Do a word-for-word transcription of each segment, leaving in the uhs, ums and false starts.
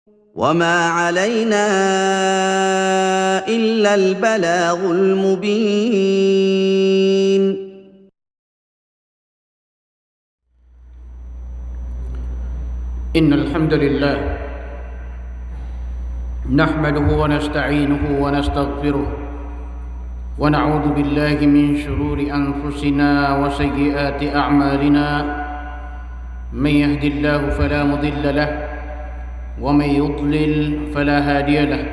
وما علينا إلا البلاغ المبين. إن الحمد لله نحمده ونستعينه ونستغفره ونعوذ بالله من شرور أنفسنا وسيئات أعمالنا. من يهد الله فلا مضل له ومن يضلل فلا هادي له.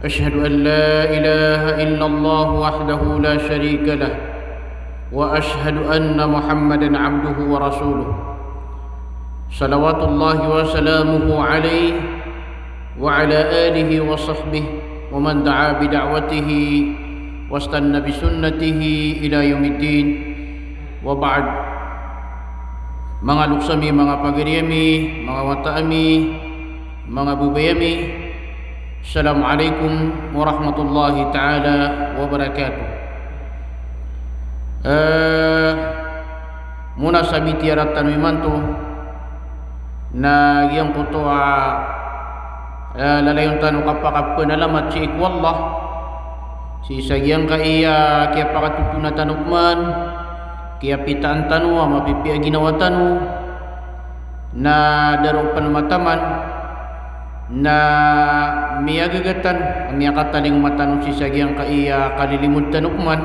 أشهد أن لا إله إلا الله وحده لا شريك له وأشهد أن محمدا عبده ورسوله. صلوات الله وسلامه عليه وعلى آله وصحبه ومن دعا بدعوته واستن بسنته إلى يوم الدين. وبعد. Manga loks ami, manga pagari ami, manga wata ami, manga babay ami, Assalamu alaikum warahmatullahi ta'ala wabarakatuh. Eh, mona sa bitiyara tano imanto na giyangkoto a, eh, lalayon tano kapakapanalamat sii ko Allah sii sa giyangkaya kiyapakatotona tano pman, kiyapitaan tano a mapipiya ginawa tano, na da ron pn mataman, na miyagagatan, miyakatalingoma tano sii sa giyangkaya kalilimod tano pman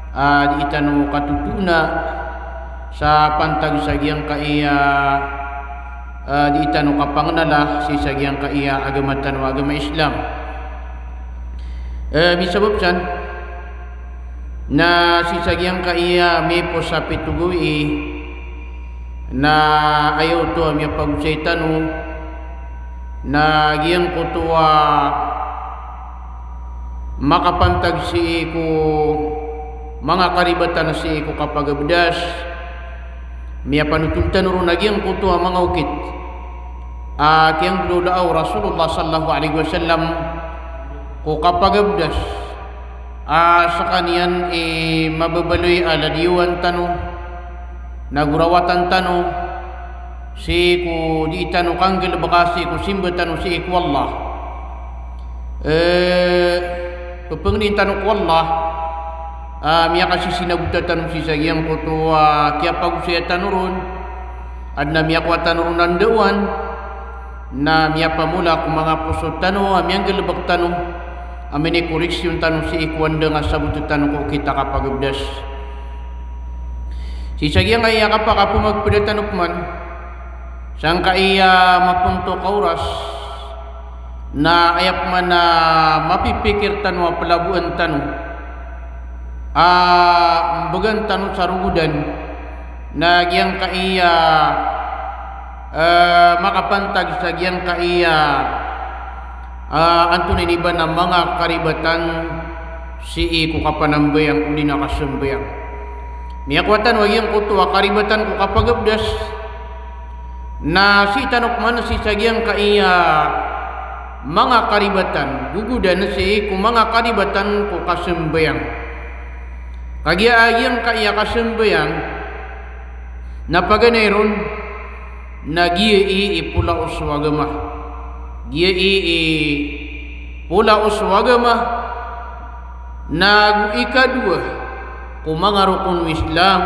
a dii tano katotona sa pantag sa giyangkaya, a, dii tano kapangnala sii sa giyangkaya agama tano a agama Islam. Eh, misabap san na sii sa giyangkaya miyaipos a pito gawii na aya oto a miyapagosay tano na giyangkoto a makapantag sii ko manga karibatan sii ko kapagabdas. Miyapanotol tano ron a giyangkoto a manga okit a kiyanggolawlaa o Rasulullah sallallahu alaihi wasallam ko kapagabdas. A skaniyan i mababaloy a ladiyawan tano, na gorawatan tano sii ko dii tano kanggalbka sii ko simba tano sii ko Allah. Eh, pphangnin tano ko Allah a miyakasisinabota tano sii sa giyangkoto a kiyapagosaya tano ron, adn a miyakowa tano ron a ndaowan, na miyapamola ko manga poso tano a miyanggalbk tano, a minikoreksiyon tano sii ko anda nga sabot tano ko okit a kapagabdas. Sii sa giyangkaya kapakapmagpda tano pman sangkaya mapontok a oras, na aya pman a mapipikir tano a plaboan tano a mbgan tano sa rogodan, na giyangkaya, eh, makapantag sa giyangkaya, eh, antonaa ini ba na manga karibatan sii ko kapanambayang odi na kasambayang. Miyakowa tano a giyangkoto a karibatan ko kapagabdas, na sii tano pman sii sa giyangkaya manga karibatan, gogodan sii ko manga karibatan ko kasambayang. Kagiya a giyangkaya kasambayang na paganay ron na giyai i polaos o agama. Giyai i polaos o agama. Na go ikadowa ko manga rokon o Islam,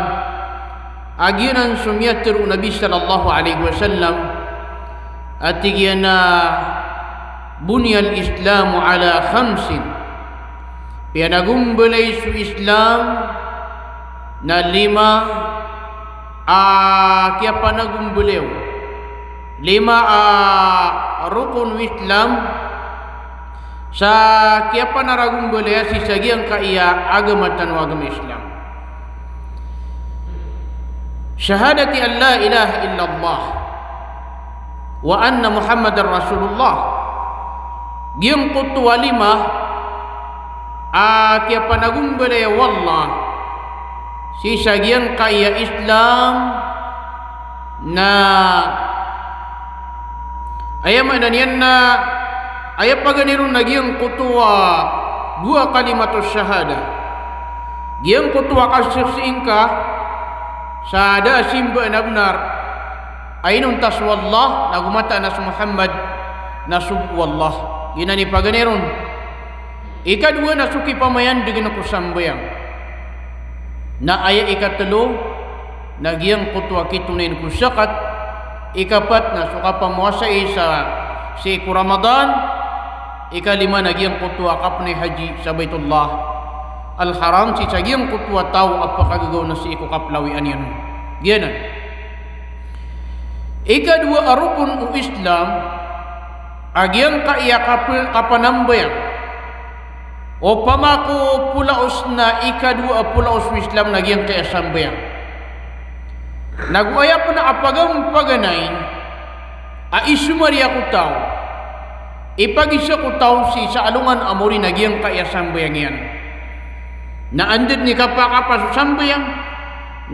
a giyanan so miyatharo o Nabi sallallahu alaihi wasallam, a tig iyan a, "Buniyal Islamu ala khamsin." Piyanagombalay so Islam na lima a kiyapanagombalayan. Lima a rokon o Islam sa kiyapanaragombalaya sii sa giyangkaya agama tano a agama Islam. Shahadati an la ilaha illallah wa anna Muhammadar Rasulullah. Giyangkoto a lima a kiyapanagombalaya o Allah sii sa giyangkaya Islam na aya maana niyan na aya paganay ron na giyangkoto a dowa kalimatus shahada. Giyangkoto a kasaksii ngka sa da a simba na bnar A inonta so Allah, nago mataan a so Muhammad na sogo o Allah. Giyanan i paganay ron. Ikadowa na so kipamayandgn ko sambayang. Na aya ikatlo, na giyangkoto a kitonayn ko zakat, ikapat na so kapamowasai sa sii ko Ramadan, ikalima na giyangkoto a kapnay haji sa Baitullah al-Haram, sii sa giyangkoto a taw a pakagagaw na sii ko kaplawian iyan. Giyanan. Ikadowa a rokon o Islam, a giyangkaya kap-, kapanambayang. Opama ko polaos na ikadowa a polaos o Islam na giyangkaya sambayang. Nago aya pn a pagampaganay a isomariya ko taw, ipagisa ko taw sii sa alongan a maori na giyangkaya sambayang iyan. Na anda dn i kapakapas o sambayang,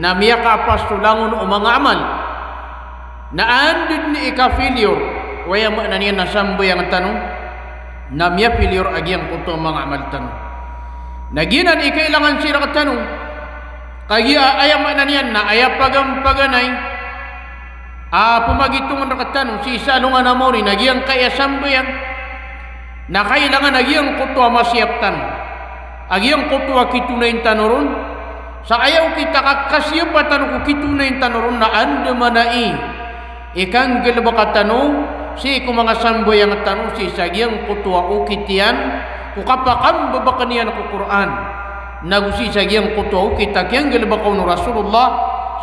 na miyakapas so langon o manga amal. Na anda dn i ka-failure o aya maana niyan na sambayang tano, na miya-failure a giyangkoto a manga amal tano. Na giyanan i kailangan sii rktano, kagiya aya maana niyan na aya pagampaganay a pmagitongn rktano sii sa alongan a maori na giyangkaya sambayang, na kailangan a giyangkoto a masiyap tano a giyangkoto a kitonayn tano ron. Sa aya okit a ka-, kasiyapa tano ko kitonayn tano ron na andamanaya i kanggalbka tano sii ko manga sambayang tano sii sa giyangkoto a okit iyan ko kapakambabakn iyan ko Qur'an, nago sii sa giyangkoto a okit a kiyanggalbka on o Rasulullah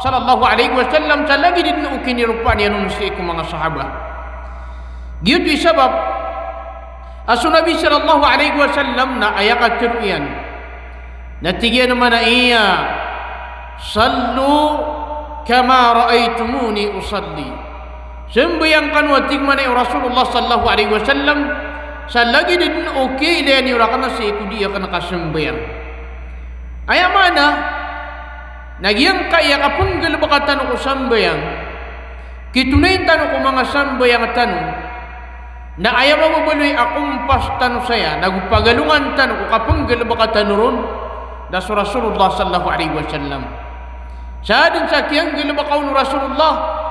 sallallahu alaihi wasallam, sa lagid dn o kiniropaan iyan on sii ko manga sahaba. Giyoto i sabap a so Nabi sallallahu alaihi wasallam na aya katharo iyan na tig iyan a maana iyan, "Sallu kama ra'aytumuni usalli." Sambayang kano, a tig mambo o Rasulullah sallallahu alaihi wasallam, sa lagid dn o kiyailaya niyo rakn sii ko dii akn kasambayang. Aya maana na giyangkaya kapnggalbka tano ko sambayang, kitonayn tano ko manga sambayang tano, na aya mababaloy a kompas tano saya, nago pagalongan tano ko kapnggalbka tano ron, na so Rasulullah sallallahu alaihi wasallam. Sa dn sa kiyanggalbka on o Rasulullah,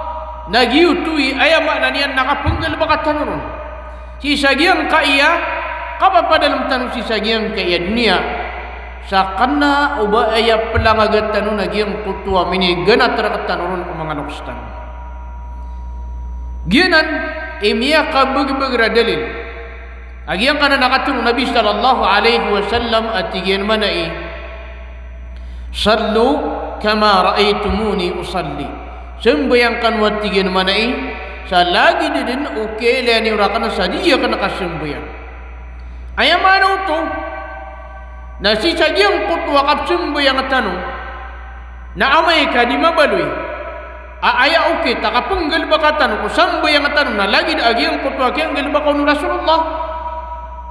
na giyoto i aya maana niyan na kapnggalbka tano ron sii sa giyangkaya kapapadalm tano sii sa giyangkaya doniya. Sa kna o ba aya plangaga tano na giyangkoto a miniganat rktano ron ko manga loks tano. Giyanan i miyakabagbag a dalil a giyangkanan a katharo o Nabi sallallahu alaihi wasallam a tig iyan a maana i, "Sallu kama ra'aytumuni usalli." Sambayang kano, a tig iyan a maana i, sa lagid dn o kiyailaya niyo rakn sa dii akn kasambayang. Aya maana oto na sii sa giyangkoto a kapsambayang tano na amay ka di mabaloy a aya okit a kapnggalbka tano ko sambayang tano na lagid a giyangkoto a kiyanggalbka on o Rasulullah,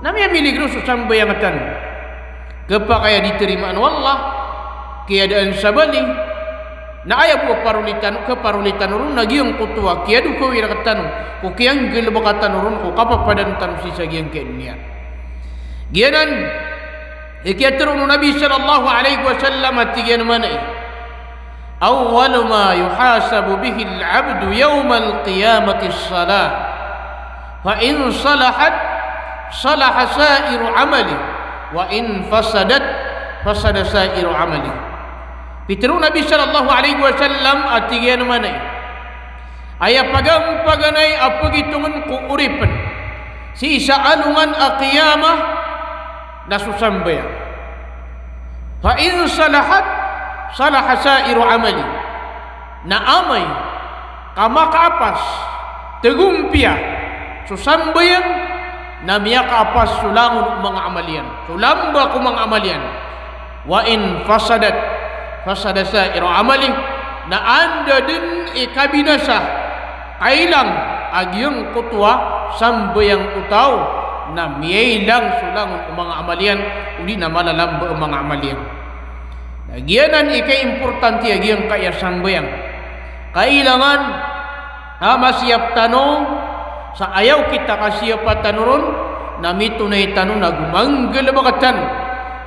na miyamiligro so sambayang tano. Khapakay a di tarimaan o Allah, kiyadaan sa bali, na aya bo a paroli tano, khaparoli tano ron na giyangkoto a kiyadokawi rktano ko kiyanggalbka tano ron ko kapapadalm tano sii sa giyangkaya doniya. Giyanan i kiyatharo o Nabi sallallahu alaihi wasallam a tig iyan a maana i, "Awwalu ma yuhasabu bihil abdu yawmal qiyamati as-salah. Fa in salahat, salaha sa'iru amalihi. Wa in fasadat, fasada sa'iru amalihi." Pitharo o Nabi sallallahu alaihi wasallam a tig iyan a maana i, aya pagampaganay a pagitongn ko oripn sii sa alongan a qiyamah na so sambayang. Fa in salahat, salaha sa'iru amalihi. Na amay ka makaapas, tagompiya so sambayang, na miyakaapas so langon o manga amal iyan, so lamba ko manga amal iyan. Wa in fasadat, fasada sa'iru amalihi. Na anda dn i kabinasa, kailang a giyangkoto a sambayang o taw, na miyailang so langon o manga amal iyan, odi na malalamba o manga amal iyan. Na giyanan i kaimportante a giyangkaya sambayang. Kailangan a masiyap tano sa aya okit a kasiyapa tano ron, na mitonay tano nago manggalbka tano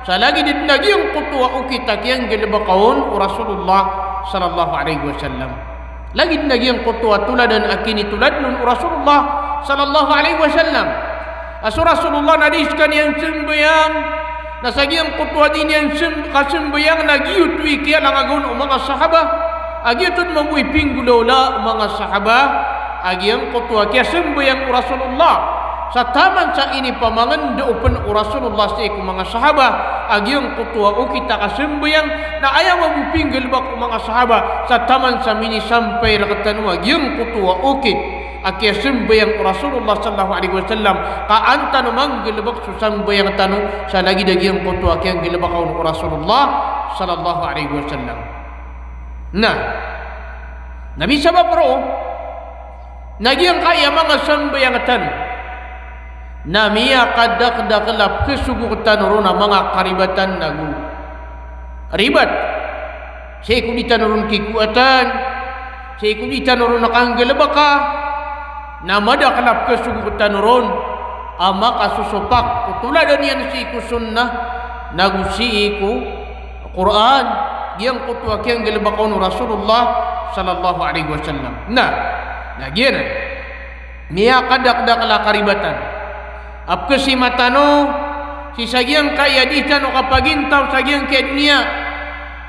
sa lagid dn a giyangkoto a okit a kiyanggalbka on o Rasulullah sallallahu alaihi wasallam. Lagid na giyangkoto a toladan a kinitoladn on o Rasulullah sallallahu alaihi wasallam. A so Rasulullah na di skaniyan sambayang, na sa giyangkoto a di niyan sam-, kasambayang na giyoto i kiyalangaga on o manga sahaba. A giyoto dn mambo i pinggolawla o manga sahaba a giyangkoto a kiyasambayang o Rasulullah. Sa taman sa inipamangndao pn o Rasulullah sii ko manga sahaba a giyangkoto a okit a kasambayang, na aya mambo pinggalbk o manga sahaba sa taman sa minisampay rktano a giyangkoto a okit a kiyasambayang o Rasulullah sallallahu alaihi wasallam, ka an tano manggalbk so sambayang tano sa lagid a giyangkoto a kiyanggalbka on o Rasulullah sallallahu alaihi wasallam. Na, na misabap roo, na giyangkaya manga sambayang tano na miyakadakdakl a pkhasogok tano ron a manga karibatan ago ribat. Sii ko di tano ron kikowatan, sii ko di tano ron kanggalbka, na madakl a pkhasogok tano ron a makasosopak ko toladan iyan sii ko sunnah, nago sii ko Qur'an, giyangkoto a kiyanggalbka on o Rasulullah sallallahu alaihi wasallam. Na, na giyanan, miyakadakdakl a karibatan a pkhasima tano sii sa giyangkaya di tano kapagintaw sa giyangkaya doniya,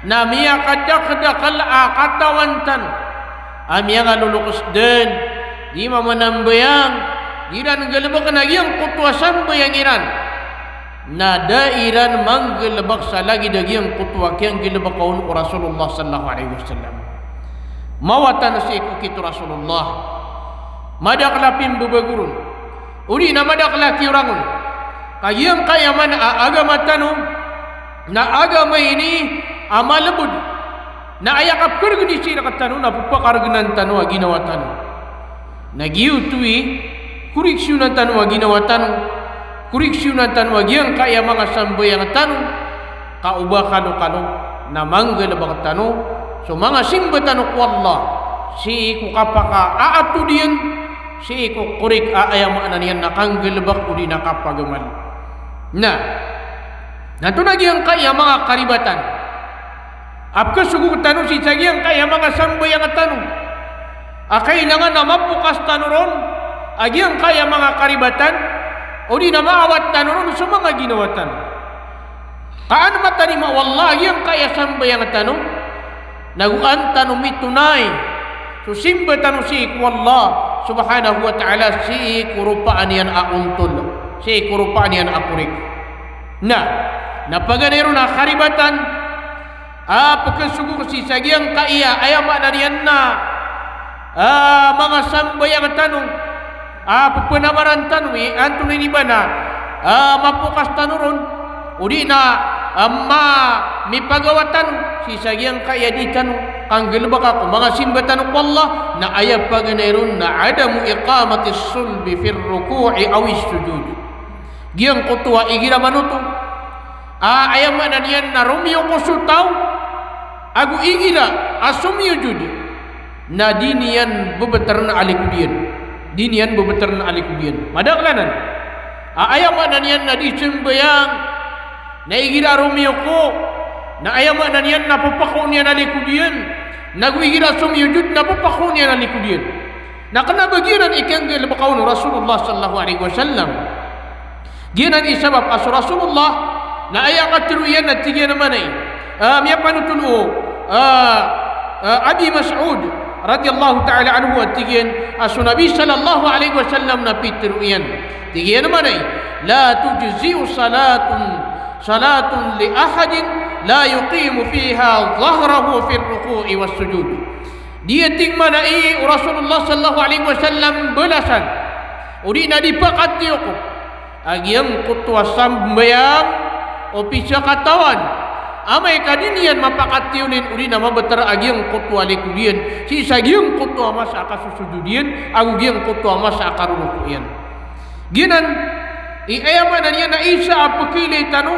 na miyakadakdakl a katawan tano a miyangaloloks dn, di mamanambayang, di ran nggalbkn a giyangkoto a sambayang iran. Na da iran manggalbk sa lagid a giyangkoto a kiyanggalbka on o Rasulullah sallallahu alaihi wasallam. Mawatan sii ko okit o Rasulullah. Madakl a pimbabago ron, odi na madakl a kiyorang on. Ka giyangkaya man a agama tano na agama ini a malbod. Na aya kapkhargni sii rktano na ppakargnan tano a ginawa tano. Na giyoto i, koriksiyonan tano a ginawa tano, koriksiyonan tano a giyangkaya manga sambayang tano, ka o ba kalokalo na manggalbk tano so manga simba tano ko Allah sii ko kapakaatod iyan sii ko korik a aya maana niyan na kanggalbk odi na kapagamal. Na, na antonaa giyangkaya manga karibatan a pkhasogok tano sii sa giyangkaya manga sambayang tano a kailangan a mapokas tano ron a giyangkaya manga karibatan, odi na maawat tano ron so manga ginawa tano. Ka an matarima o Allah a giyangkaya sambayang tano, nago an tano mitonay so simba tano sii ko Allah subhanahu wa ta'ala sii ko ropaan iyan a ontol, sii ko ropaan iyan a korik. Na, na paganay ron a karibatan a pkhasogok sii sa giyangkaya, aya maana niyan na, a, manga sambayang tano a pphanamaran tano i, antonaa ini ba na, a, mapokas tano ron, odi na, a, ma-, mipagawa tano sii sa giyangkaya di tano kanggalbka ko manga simba tano ko Allah, na aya paganay ron na adamu iqamatis sulbi fir ruku'i awis sujud. Giyangkoto a igira manoto a, aya maana niyan na romiyoko so taw ago igira a somiyojod, na di niyan bbtrn a likod iyan. Di niyan bbtrn a likod iyan. Madakl anan a, aya maana niyan na di sambayang na igira a romiyoko, na aya maana niyan na pphakon iyan a likod iyan, nago igira a somiyojod na pphakon iyan a likod iyan. Na kna ba giyanan i kiyanggalbka on o Rasulullah sallallahu alaihi wasallam. Giyanan i sabap a so Rasulullah na aya katharo iyan na tig iyan a manay, a, miyapanotol o, a, a, Abi Mas'ud radhiyallahu ta'ala anhu a tig iyan a so Nabi sallallahu alaihi wasallam na pitharo iyan, tig iyan a manay, "La tujzi'u salatun, salatun li ahadin la yuqimu fiha dhahrahu fir ruku'i was sujud." Di, a tig manay o Rasulullah sallallahu alaihi wasallam, balasan, odi na di pakatiyoko a giyangkoto a sambayang o pisakatawan amay ka di niyan mapakatiyolin odi na mabtr a giyangkoto a likod iyan sii sa giyangkoto a masa a kasosojod iyan ago giyangkoto a masa a karoroko iyan. Giyanan i aya maana niyan na isa a pkhailay tano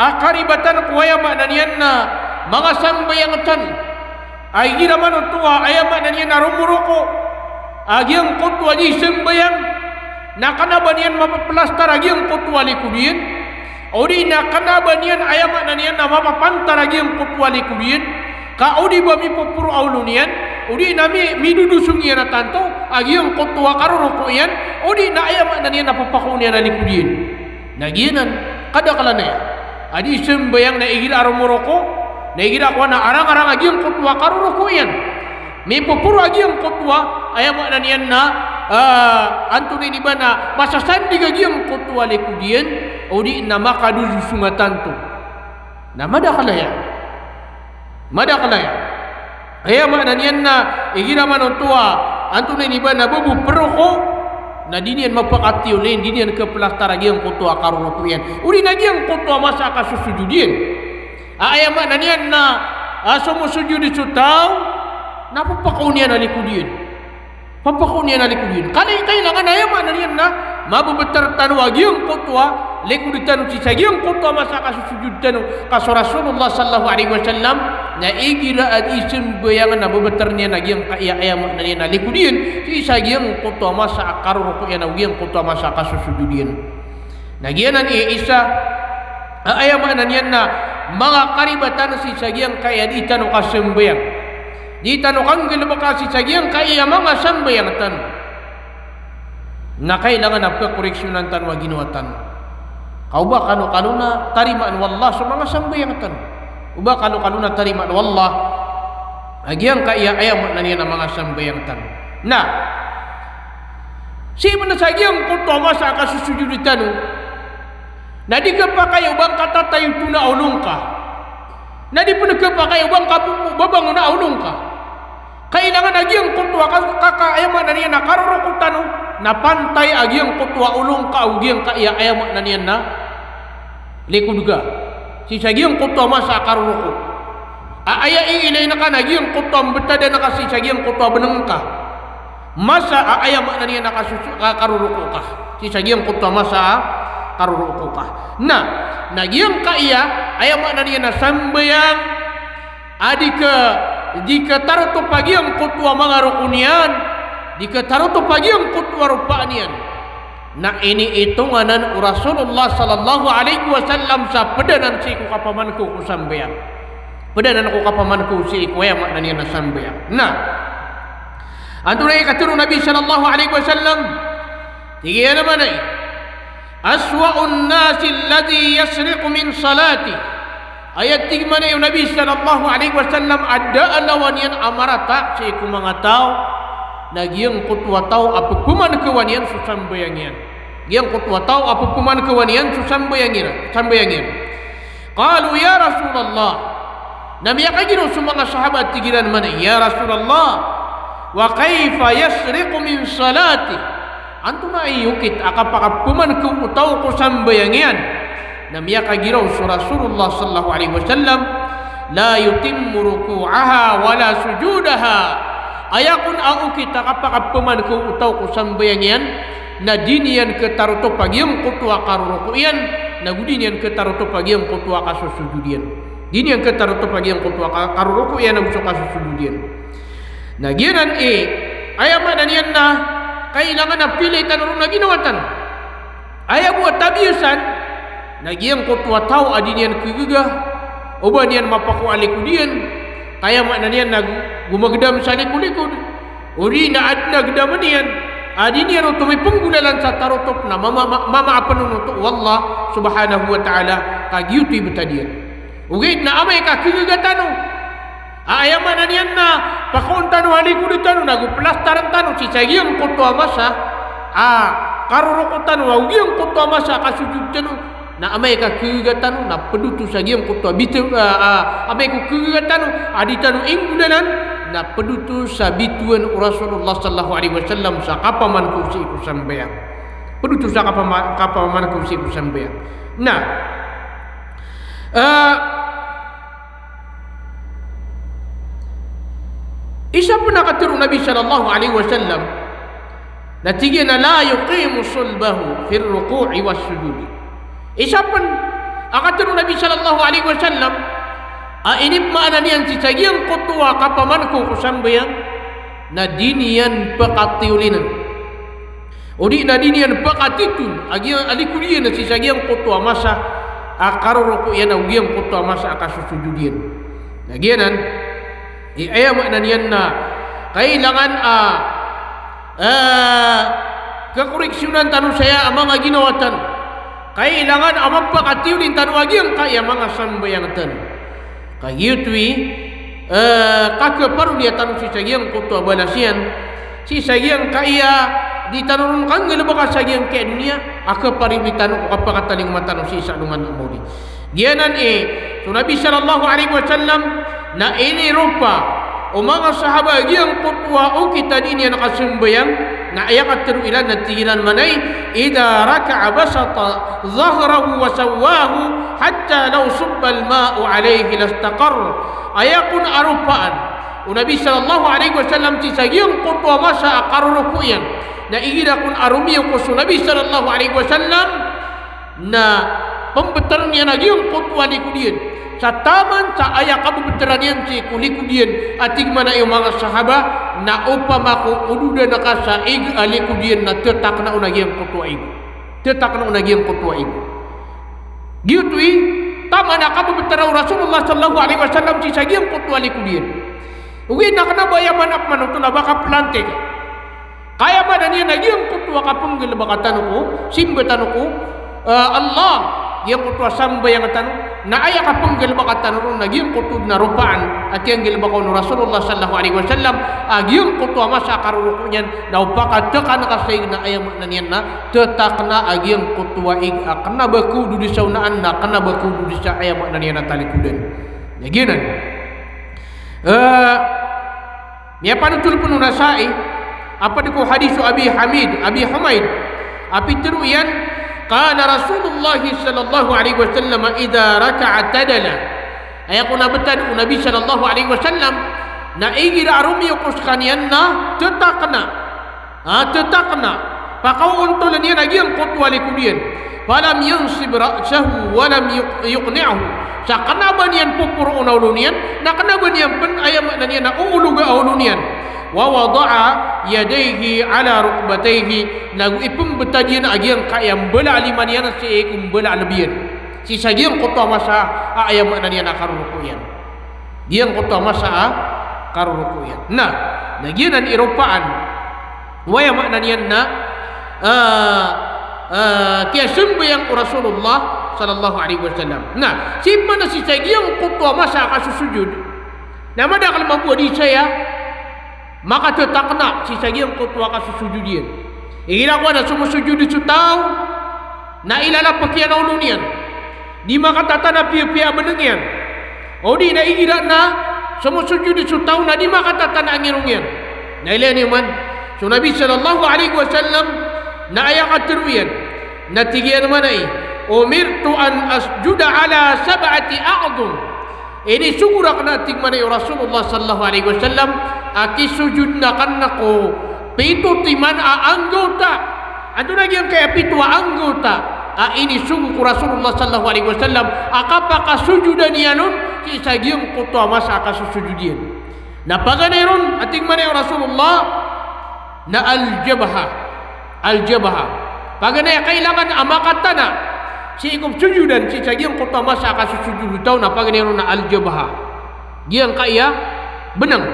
a karibatan ko aya maana niyan na manga sambayang tano. A igira manoto a aya maana niyan na romoroko a giyangkoto a di sambayang, na kna ba niyan mapaplastar a giyangkoto a likod iyan, odi na kna ba niyan aya maana niyan na mapapantar a giyangkoto a likod iyan, ka odi ba mipoporo a olo niyan, O di na mi-, midodosong iyan a tanto a giyangkoto a karoroko iyan, o di na aya maana niyan na pphakaon iyan a likod iyan. Na giyanan, kadaklan aya a di sambayang na igira a romoroko, na igira a kowan a arang-arang a giyangkoto a karoroko iyan. Mipoporo a giyangkoto a, aya maana niyan na, ah, antonaa ini ba na masasandig a giyangkoto a likod iyan, o di na makadodosong a tanto. Na madakl aya. Madakl aya. Aya maana niyan na igira man oto a antonaa ini ba na ba bo proko, na di niyan mapakatiyolin, di niyan kaplastar a giyangkoto a karoroko iyan. O di na giyangkoto a masa a kasosojod iyan. A, aya maana niyan na, a, somosojod so taw, na pphakaon iyan a likod iyan. Pphakaon iyan a likod iyan. Kala i kailangan a aya maana niyan na mababtar tano a giyangkoto a likod tano sii sa giyangkoto a masa a kasosojod tano. Ka so Rasulullah sallallahu alaihi wasallam na igira a di sambayang na babtar iyan a giyangkaya, aya maana niyan na likod iyan sii sa giyangkoto a masa a karoroko iyan ago giyangkoto a masa a kasosojod iyan. Na giyanan i isa a aya maana niyan na manga karibatan sii sa giyangkaya di tano kasambayang. Di tano kanggalbka sii sa giyangkaya manga sambayang tano. Na kailangan a pkakoreksiyonan tano a ginawa tano. Ka o ba kalokalo na tarimaan o Allah so manga sambayang tano. O ba kalokalo na tarimaan o Allah a giyangkaya, aya maana niyan na manga sambayang tano. Na sii pn sa giyangkoto a masa a kasosojod tano, na di khapakay o ba ngka tatayoto a olo ngka. Na di pn khapakay o ba ngka bo babangon a olo ngka. Kailangan a giyangkoto a ka-, ka-, ka-, aya maana niyan na karoroko tano na pantay a giyangkoto a olo ngka ago giyangkaya, aya maana niyan na likod ka sii sa giyangkoto a masa a karoroko. A, aya iilay ngka na giyangkoto a mbtadan ka sii sa giyangkoto a bnng ka. Masa a, aya maana niyan na kasoso-, ka-, karoroko ka sii sa giyangkoto a masa a karoroko ka. Na, na giyangkaya, aya maana niyan na sambayang a di ka, di katarotop a giyangkoto a manga roko niyan, di katarotop a giyangkoto a ropaan iyan. Na iniitongan anan o Rasulullah sallallahu alaihi wasallam sa pd anan sii ko kapamankaw ko sambayang. Pd anan ko kapamankaw sii ko, aya maana niyan na, sambayang. Na antonaa i katharo o Nabi sallallahu alaihi wasallam? Tig iyan a maana i, "Aswa'un nasi alladhi yasriqu min salati." Aya tig mambo o Nabi sallallahu alaihi wasallam a da a lawan iyan a marata sii ko manga taw, na giyangkoto a taw a pphamankawan iyan so sambayang iyan. Giyangkoto a taw a pphamankawan iyan so sambayang iyan, sambayang iyan. Qalu, "Ya Rasulullah." Na miyakagiraw so manga sahabat, tig iran mambo, "Ya Rasulullah, wa kaifa yasriqu min salati?" Antonaa i okit a kapakaphamankaw o taw ko sambayang iyan? Na miyakagiraw so Rasulullah sallallahu alaihi wasallam, "La yutimmu ruku'aha wa la sujudaha." Aya kon a okit a kapakaphamankaw o taw ko sambayang iyan, na di niyan khatarotop a giyangkoto a karoroko iyan, na go di niyan khatarotop a giyangkoto a kasosojod iyan. Di niyan khatarotop a giyangkoto a ka-, karoroko iyan ago so kasosojod iyan. Na giyanan i, aya maana niyan na kailangan a pilay tano ron a ginawa tano. Aya bo a tabiya san, na giyangkoto a taw a di niyan khagaga o ba niyan mapakowa a likod iyan, ka aya maana niyan na gomagdam sa likolikod, odi na adn a gdam iyan a di niyan oto mipnggolalan sa tarotop, na mama-, mama-, mamaapn on oto o Allah subhanahu wa ta'ala, ka giyoto i btad iyan. Ogaid na amay ka khagaga tano a, aya maana niyan na pakaon tano a likod tano, na go plastarn tano sii sa giyangkoto a masa a karoroko tano ago giyangkoto a masa a kasojod tano, na amay ka khagaga tano na pd oto sa giyangkoto a bit-, a, a, amay ko khagaga tano a di tano inggolalan, na pd oto sa bitowan o Rasulullah sallallahu alaihi wasallam sa kapamankaw sii ko sambayang. Pd oto sa kapama-, kapamankaw sii ko sambayang. Na, a, isa pn a katharo o Nabi sallallahu alaihi wasallam, na tig iyan a, "La yuqimu sulbahu fir ruku'i was sujudi." Isa pn a katharo o Nabi sallallahu alaihi wasallam a inipmaana niyan sii sa giyangkoto a kapamankaw ko sambayang, na di niyan pakatiyolin, odi na di niyan pakatiton a giya-, a likod iyan sii sa giyangkoto a masa a karoroko iyan ago giyangkoto a masa a kasosojod iyan. Na giyanan i, aya maana niyan na Kailangan a, eh, kakoreksiyonan tano saya a manga ginawa tano. Kailangan a mapakatiyolin tano a giyangkaya manga sambayang tano. Ka giyoto i, eh, kakaparoliya tano sii sa giyangkoto a balas iyan, sii sa giyangkaya di tano ron kanggalebeka sa giyangkaya doniya, a kaparoli tano ko kapakatalingoma tano sii sa alongan a maori. Giyanan i, so Nabi sallallahu alaihi wasallam na iniropa o manga sahaba a giyangkoto a okit a di niyan kasambayang, na aya katharo iran na tig iran manay, "Idha raka'a basata dhahrahu wa sawwahu hatta law subba al-ma'u alaihi lastaqarr." Aya kon a ropaan o Nabi sallallahu alaihi wasallam sii sa giyangkoto a masa a karoroko iyan, na igira kon a romiyokos o Nabi sallallahu alaihi wasallam, na pembetaran iyan a giyangkoto a likod iyan. Sa taman sa aya kabebetaran iyan sii ko likod iyan, a tig manay o manga sahaba, na opama ko ododan ka sa ig a likod iyan na tetakna on a giyangkoto a ig. Tetakna on a giyangkoto a ig. Giyoto i, taman a kabebetara o Rasulullah sallallahu alaihi wasallam sii sa giyangkoto a likod iyan. Ogaid na kena ba aya maana pman oto na ba kapelante ka. Ka aya maana niyan na giyangkoto a kapenggalebeka tano ko simba tano ko, eh, Allah, giyangkoto a sambayang tano, na aya kapenggalebeka tano ron na giyangkoto den a ropaan a kiyanggalebeka on o Rasulullah sallallahu alaihi wasallam, a giyangkoto a masa a karoroko niyan, na opama ka tekan ka sa ig na aya maana niyan na tetakna a giyangkoto a ig a kena ba kaododi sa onaan na kena ba kaododi sa aya maana niyan a talikodan. Na giyanan. Eh, Miyapanotol pn o Nasa'i a pd ko hadis o Abi Hamid, Abi Humaid, a pitharo iyan, qala Rasulullah sallallahu alaihi wasallam, "Idha raka'a i'tadala." Aya kon a btad o Nabi sallallahu alaihi wasallam, na igira a romiyokos skaniyan na tetakna. Ha, tetakna. Pakaontoln iyan a giyangkoto a likod iyan. Falam yansib ra'sahu wa lam yuq-, yuqni'hu. Sa kena ba niyan poporoon a olo niyan, na kena ba niyan pn aya maana niyan na oologa a olo niyan. Wa wada'a yadayhi ala rukbatayhi. Nago ipmbtad iyan a giyangkaya mbala a lima niyan sii ko mbala a lbi iyan. Sii sa giyangkoto a masa a aya maana niyan a karoroko iyan. Giyangkoto a masa a karoroko iyan. Na, na giyanan i ropaan o aya maana niyan na, ah, ah, kiyasambayang o Rasulullah sallallahu alaihi wasallam. Na, sii pman sii sa giyangkoto a masa a kasosojod, na madakl mambo a di saya makatetakna sii sa giyangkoto a kasosojod iyan. Igira kowan a somosojod so taw, na ilalapk iyan a olo niyan. Di makatatanaa piyapiya a bnng iyan. Odi na igira na somosojod so taw na di makatatanaa a ngirong iyan. Na ilaya niyo man, so Nabi sallallahu alaihi wasallam na aya katharo iyan, na tig iyan manay, "Umirtu an asjuda ala sab'ati a'dhum." Inisogo rakn a tig manay o Rasulullah sallallahu alaihi wasallam a kisojodn akn ko pito timan a anggawta. Antonaa giyangkaya pito a anggawta a inisogo ko Rasulullah sallallahu alaihi wasallam a kapakasojodan iyan on sii sa giyangkoto a masa a kasosojod iyan? Na paganay ron a tig manay o Rasulullah, na al-jabha. Al-jabha. Paganay a kailangan a makatanaa sii ko psojodan sii sa giyangkoto a masa a kasosojod o taw, na paganay ron na al-jabha. Giyangkaya bnng.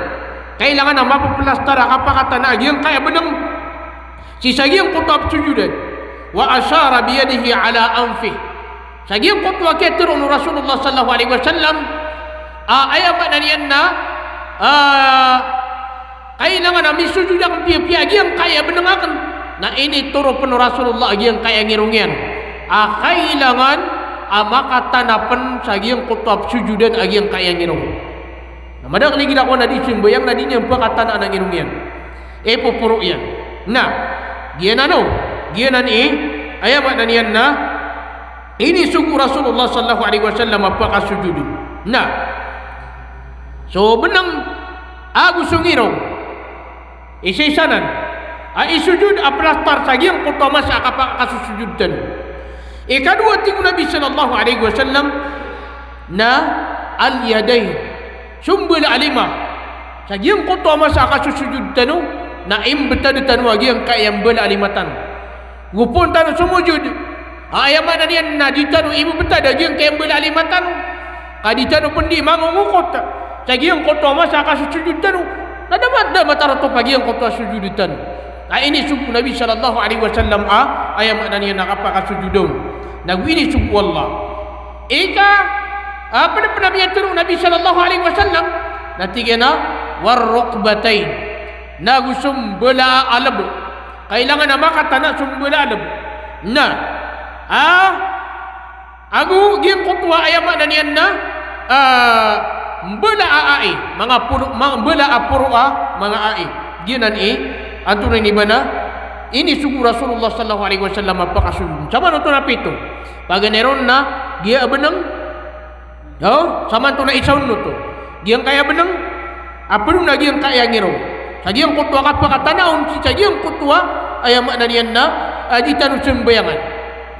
Kailangan a mapaplastar a kapakatanaa giyangkaya bnng sii sa giyangkoto a psojodan. Wa ashara biyadihi ala anfih. Sa giyangkoto a kiyatharo o Rasulullah sallallahu alaihi wasallam, ah, aya maana niyan na, ah, kailangan a misojod akn piyapiya a giyangkaya bnng akn. Na initharo pn o Rasulullah a giyangkaya ngirong iyan a kailangan a makatanaa pn sa giyangkoto a psojodan a giyangkaya ngirong. Na madakl igira kowan a di sambayang na di niyan pakatanaan a ngirong iyan. Ipoporo iyan. Na, giyanan o, giyanan i, aya maana niyan na, inisogo o Rasulullah sallallahu alaihi wasallam a pakasojodn. Na, so bnng ago so ngirong, isaisanan a isojod a plastar sa giyangkoto a masa a kapa-, kasosojod tano. Ikadowa, tig o Nabi sallallahu alaihi wasallam, na al-yadayn. So mbala a lima. Sa giyangkoto a masa a kasosojod tano, na imbtad tano a giyangkaya mbala a lima tano. Go poon tano somojod a aya maana niyan na di tano imbtad a giyangkaya mbala a lima tano. Ka di tano pn di mangongokot sa giyangkoto a masa a kasosojod tano. Na da ma-, da matarotop a giyangkoto a sujud tano. Na inisogo o Nabi sallallahu alaihi wasallam a, aya maana niyan na kapakasujud on. Na go inisogo o Allah. Ika, a, pd a pd a miyatharo o Nabi sallallahu alaihi wasallam, na tig iyan a, "War rukbatain." Na go so mbala a lb. Kailangan a makatana so mbala a lb. Na, a, ago giyangkoto a aya maana niyan na, a, mbala a ai, manga poro, ma-, mbala a poro a manga ai. Giyanan i, antonaa ini ba na, inisogo o Rasulullah sallallahu alaihi wasallam a pakasujud. Samanoto na pito. Paganay ron na giya a bnng, o, samanoto na isa on oto. Giyangkaya bnng, a pd on a giyangkaya ngirong. Sa giyangkoto a kapakatana on sii sa giyangkoto a, aya maana niyan na, a, di tano sambayangan.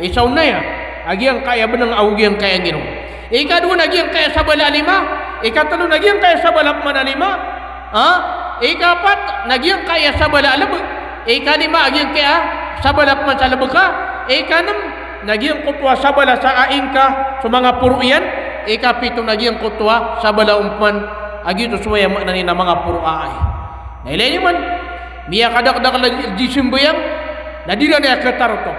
Isa on aya, a giyangkaya bnng ago giyangkaya ngirong. Ikadowa na giyangkaya sabala a lima, ikatlo na giyangkaya sabala pman a lima, a, ikapat na giyangkaya sabala a lb, ikalima a giyangkaya sabala pman sa lb ka, ikanm na giyangkoto a sabala sa ai ngka so manga poro iyan, ikapito na giyangkoto a sabala on pman a giyoto so aya maana niyan na manga poro a ai. Na ilay niyo man, miyakadakdakl a di sambayang, na di ran aya khatarotop.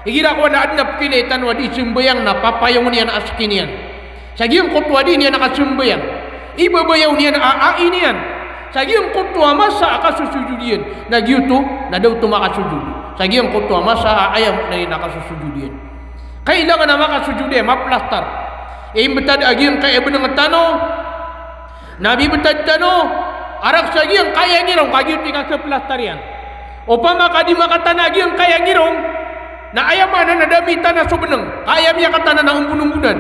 Igira ko na adn a pkhailay tano a di sambayang na papayong iyan a skin iyan. Sa giyangkoto a di niyan kasambayang. Ibabayaw niyan a ai niyan. Sa giyangkoto a masa a kasosojod iyan. Na giyoto, na da oto makasojod. Sa giyangkoto a masa a aya maana niyan na kasosojod iyan. Kailangan a makasojod iyan, maplastar. Imbtad a giyangkaya bnng tano. Na bibtad tano, a rk sa giyangkaya ngirong, ka giyoto i kakhaplastar iyan. Opama ka di makatana a giyangkaya ngirong, na aya maana na da mitana so bnng, ka aya miyakatana na ombon-ombonan.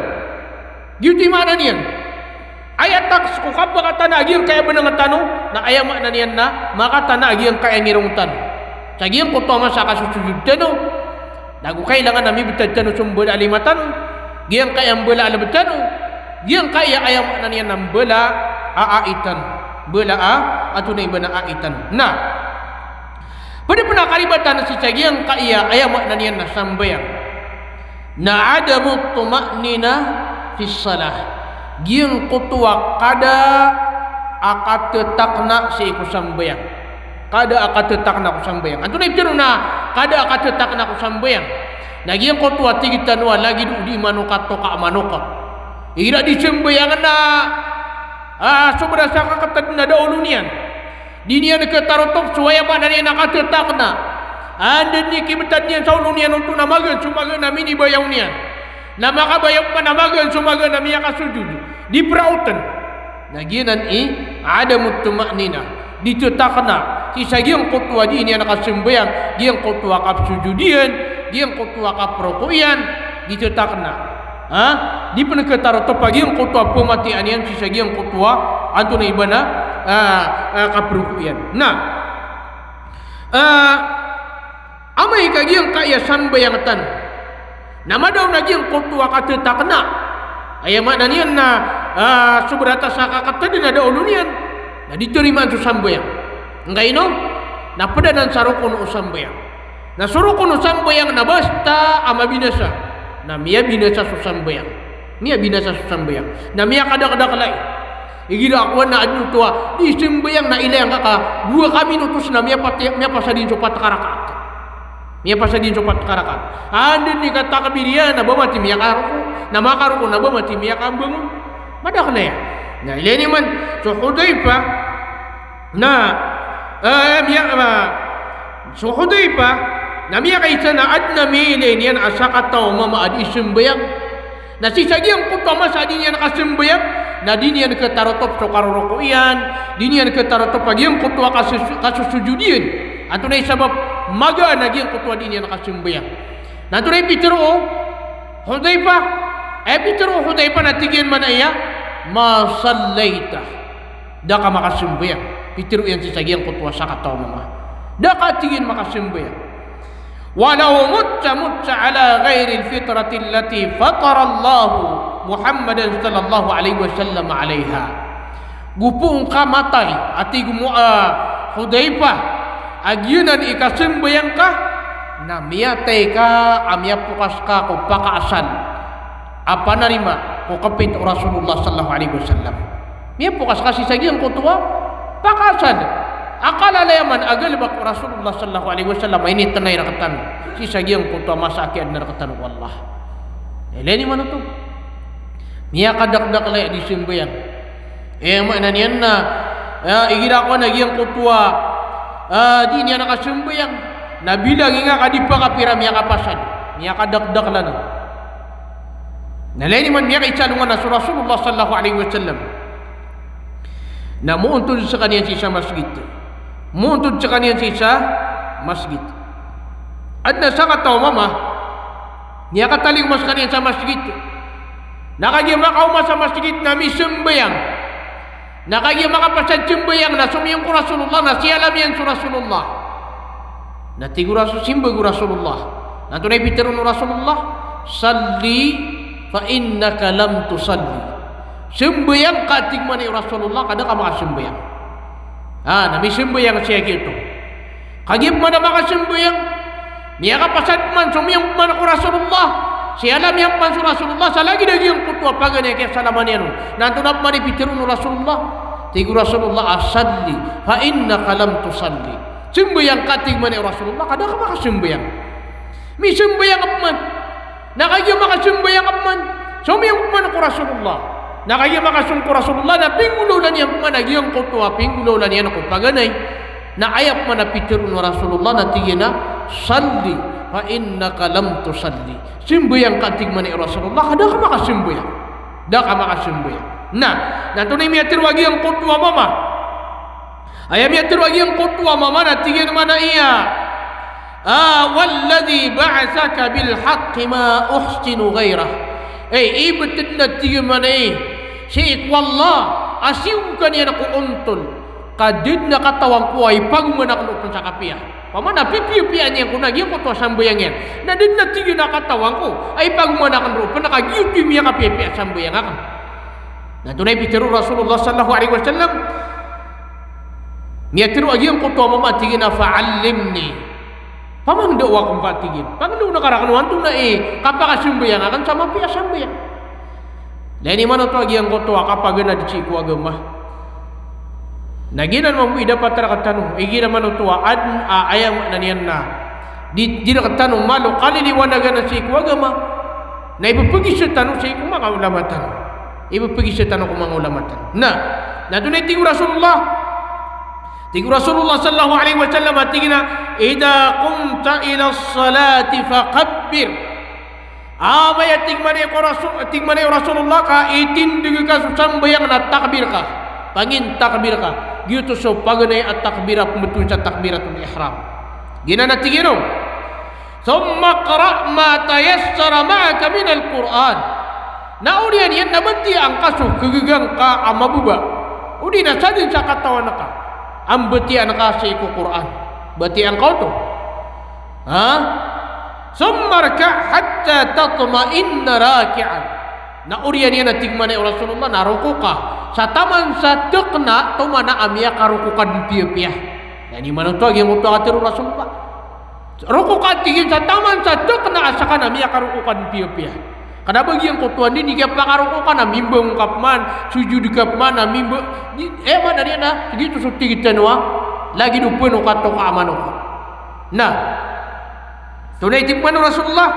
Giyoto i maana niyan. Aya taks ko kapakatana a giyangkaya bnng tano, na aya maana niyan na makatana a giyangkaya ngirong tano. Sa giyangkoto a masa a kasosojod tano. Na go kailangan a mibtad tano so mbala a lima tano, giyangkaya mbala a lb tano, giyangkaya aya maana niyan na mbala a ai tano, mbala a, antonaa i ba na ai tano. Na pd pn a karibatan sii sa giyangkaya aya maana niyan na sambayang na adamu tuma'nina fis salah. Giyangkoto a kada a katetakna sii ko sambayang. Kada a katetakna ko sambayang. Antonaa i pitharo na kada a katetakna ko sambayang? Na giyangkoto a tig tano a lagid o di manokat toka a manokat. Igira di sambayang na, a, sobra sa kakatd na da olo niyan. Di niyan khatarotop so aya maana niyan na katetakna. Anda dn i kibtad niyan sa olo niyan oto na magaan so magaan a minibayaw niyan. Na makabayaw pman a magaan so magaan a miyakasojod. Di praotn. Na giyanan i adamu tuma'nina. Di tetakna sii sa giyangkoto a di niyan kasambayang, giyangkoto a kapsojod iyan, giyangkoto a kaproko iyan, di tetakna. Ha? Di pn khatarotop a giyangkoto a pmatiya niyan sii sa giyangkoto a antonaa i ba na, a, a, kaproko iyan. Na, a, amay ka giyangkaya sambayang tano na madaw na giyangkoto a katetakna, aya maana niyan na, a, sobra ta sa kakatd na da olo niyan, na di tarimaan so sambayang. Angkaino? Na pd anan sa rokon o sambayang. Na so rokon o sambayang na basta a mabinasa, na miyabinasa so sambayang. Miyabinasa so sambayang. Na miyakadakdakl ai. Igira a kowan na adn oto a di sambayang na ilay angka ka dowa ka minutos na miyapati-, miyapasad iyan so pat ka rakaat. Miyapasad iyan so pat ka rakaat. Anda dn i katakbir iyan na ba mati miyakaroko, na makaroko na ba mati miyakabangon. Madakl aya. Na ilay niyo man so Hudhaifah na, a, miya-, a, so Hudhaifah na miyakaisa na adn a miyailay niyan a sakataw a mama a di sambayang. Na sii sa giyangkoto a masa a di niyan kasambayang, na di niyan khatarotop so karoroko iyan, di niyan khatarotop a giyangkoto a kasos-, kasosojod iyan. Antonaa i sabap? Magaan a giyangkoto a di niyan kasambayang. Na antonaa i pitharo o Hudhaifah? Aya pitharo o Hudhaifah na tig iyan mambo aya, "Ma sallaita." Da ka makasambayang. Pitharo iyan sii sa giyangkoto a sakataw a mama. Da ka, tig iyan, makasambayang. "Walaw mutta mutta ala ghairil fitrati allati fatarallahu Muhammadan sallallahu alaihi wasallam alaiha." Go poon ka matay, a tig o, a, Hudhaifah, a giyanan i kasambayang ka, na miyatay ka a miyapokas ka ko pakaasal a panarima ko kapit o Rasulullah sallallahu alaihi wasallam. Miyapokas ka sii sa giyangkoto a Pakasad. Akala laya man a galbk o Rasulullah sallallahu alaihi wasallam a initnay rktano sii sa giyangkoto a masa a kiyaadna rktano o Allah. Ilay niyo man oto. Miyakadakdakl aya di sambayang. Eh, maana niyan na, eh, igira ko na giyangkoto a, eh, di niyan kasambayang. Na bilang inga ka di pakapira miyakapasad. Miyakadakdakl anan. Na ilay niyo man miyakaisalongan a so Rasulullah sallallahu alaihi wasallam. Na moontod skaniyan sii sa masgit. Moontod skaniyan sii sa masgit. Adn a sakataw a mama, miyakatalingoma skaniyan sa masgit. Na kagiya makaoma sa masgit na misambayang. Na kagiya makapasad sambayang na somiyong ko Rasulullah na siyalamiyan so Rasulullah. Na tig o Rasul, simbag o Rasulullah. Na antonaa i pitharo o Rasulullah? "Salli fa innaka lam tusalli." Sambayang ka, tig mambo o Rasulullah, ka da ka makasambayang. Ah, na misambayang siya giyoto. Kagiya pman a makasambayang, miyakapasad pman, somiyong pman ko Rasulullah, siyalamiyan pman so Rasulullah, sa lagid a giyangkoto a paganay a kiyasalaman iyan on. Na antonaa pman i pitharo o Rasulullah? Tig o Rasulullah a, "Salli fa innaka lam tusalli." Sambayang ka, tig mambo o Rasulullah, ka da ka makasambayang. Misambayang ka pman. Na kagiya makasambayang ka pman, somiyong pman ko Rasulullah. Na kagiya makasong ko Rasulullah, na pinggolawla niyan pman a giyangkoto a pinggolawla niyan ko paganay. Na aya pman a pitharo o Rasulullah na tig iyan a, "Salli fa innaka lam tusalli." Sambayang ka, tig mambo o Rasulullah, ka da ka makasambayang. Da ka makasambayang. Na, na antonaa i miyatharo a giyangkoto a mama? Aya miyatharo a giyangkoto a mama na tig iyan mambo a, ah, "Walladhi ba'athaka bil haqqi ma uhsinu ghairah." Eh, ibt dn a tig iyan mambo, sii ko Allah a siyogo ka niyan ko ontol, ka da dn a katawan ko a ipagomanakan roo pn sa kapiya. Opama na pipiyapiyaan iyan ko na giyangkoto a sambayang iyan. Na da dn a tig iyan a katawan ko a ipagomanakan roo pn ka giyoto i miyakapiyapiya a sambayang akn. Na antonaa i pitharo o Rasulullah sallallahu alaihi wasallam? Miyatharo a giyangkoto a mama, tig iyan a, "Fa'allimni." Pamangndao akn, tig iyan. Pangndao ngka rakn o antonaa i kapakasambayang akn sa mapiya a sambayang. Ilay niyo man oto a giyangkoto a kapaganad sii ko agama. Na giyanan mambo i dapat rktano, igira man oto a adn a aya maana niyan na di, di rktano malo kaliliwanagan sii ko agama. Na ipphagisa tano sii ko manga ulama tano. Ipphagisa tano ko manga ulama tano. Na, na antonaa i tig o Rasulullah? Tig o Rasulullah sallallahu alaihi wasallam a tig iyan a, "Idha qumta ila salati fakabbir." Amay a tig mambo o Rasul, tig mambo o Rasulullah, ka itindg ka so sambayang na takbir ka. Pangintakbir ka. Giyoto so paganay a takbir a pmbtowan sa takbiratul ihram. Giyanan a tig iyan on. Thumma iqra' ma tayassara ma'aka minal Qur'an. Na oriyan iyan na batiyaan ka so kagaga ngka a mababa. Odi na sadn sa katawan ka a mbatiyaan ka sii ko Qur'an. Batiyaan ka oto. Ha? Thumma irka' hatta tatma'inna raki'an. Na oriyan iyan a tig mambo o Rasulullah na roko ka sa taman sa tkhna, tomana a miyakaroko ka dn piyapiya. Ilay niyo man oto a giyangkoto a katharo o Rasulullah. Roko ka, tig iyan, sa taman sa tkhna a skaniyan a miyakaroko ka dn piyapiya. Kna ba giyangkoto a dn i kiyapakaroko ka na mimbangon ka pman, sujud ka pman, na mimba-, di, eh, maana niyan na, giyoto so tig tano a lagid o pn o katoka a manok. Na, antonaa i tig mambo o Rasulullah?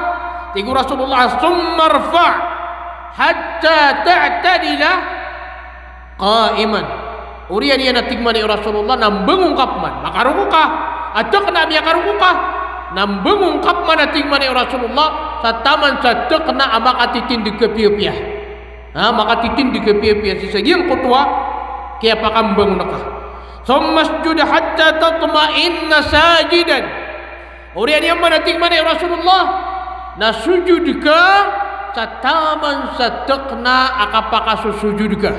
Tig o Rasulullah, "Thumma irfa' hatta ta'tadila qa'iman." Oriyan iyan a tig mambo o Rasulullah na mbangon ka pman. Makaroko ka, a tkhna a miyakaroko ka. Na mbangon ka pman a tig mambo o Rasulullah, sa taman sa tkhna a makatitindg ka piyapiya. Ha, makatitindg ka piyapiya sii sa giyangkoto a kiyapakambangon ka. "Thumma isjud hatta tatma'inna sajidan." Oriyan iyan man a tig mambo o Rasulullah, na sujud ka sa taman sa tkhna a kapakasosujud ka.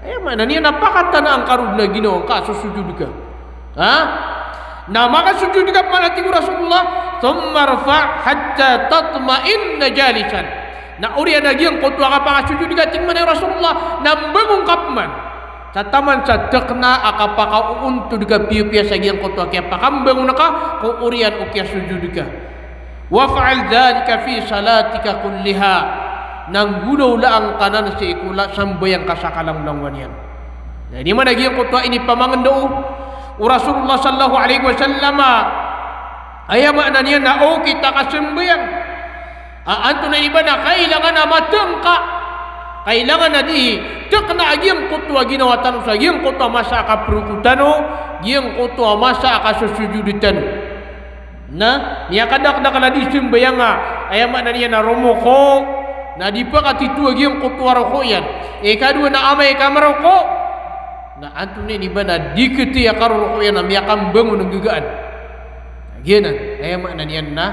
Eh, maana niyan na pakatanaan ka ron a ginawa ngka a sosujud ka. Ha? Na makasujud ka pman a tig o Rasulullah, "Thumma irfa' hatta tatma'inna jalisan." Na oriyan a giyangkoto a kapakasujud ka, tig mambo o Rasulullah, na mbangon ka pman. Sa taman sa tkhna a kapakaoontod ka piyapiya sa giyangkoto a kiyapakambangon ka, ko oriyan o kiyasujud ka. "Waf'al dhalika fi salatika kulliha." Na nggolawlaan ka nan sii ko la-, sambayang ka sa kalangolangowan iyan. Na di man a giyangkoto a inipamangndao o Rasulullah sallallahu alaihi wasallam a, aya maana niyan na o kita kasambayang. A, antonaa i ba na kailangan a matengka, kailangan a di tekna a giyangkoto a ginawa tano sa giyangkoto a masa a kaproko tano, giyangkoto a masa a kasosojod tano. Na miyakadakdakl a di sambayang a, aya maana niyan na romoko, na di pakatito a giyangkoto a roko iyan. Ikadowa na amay ka maroko, na antonaa i ba na di kati a karoroko iyan na miyakambangon a gagaan. Giyanan, aya maana niyan na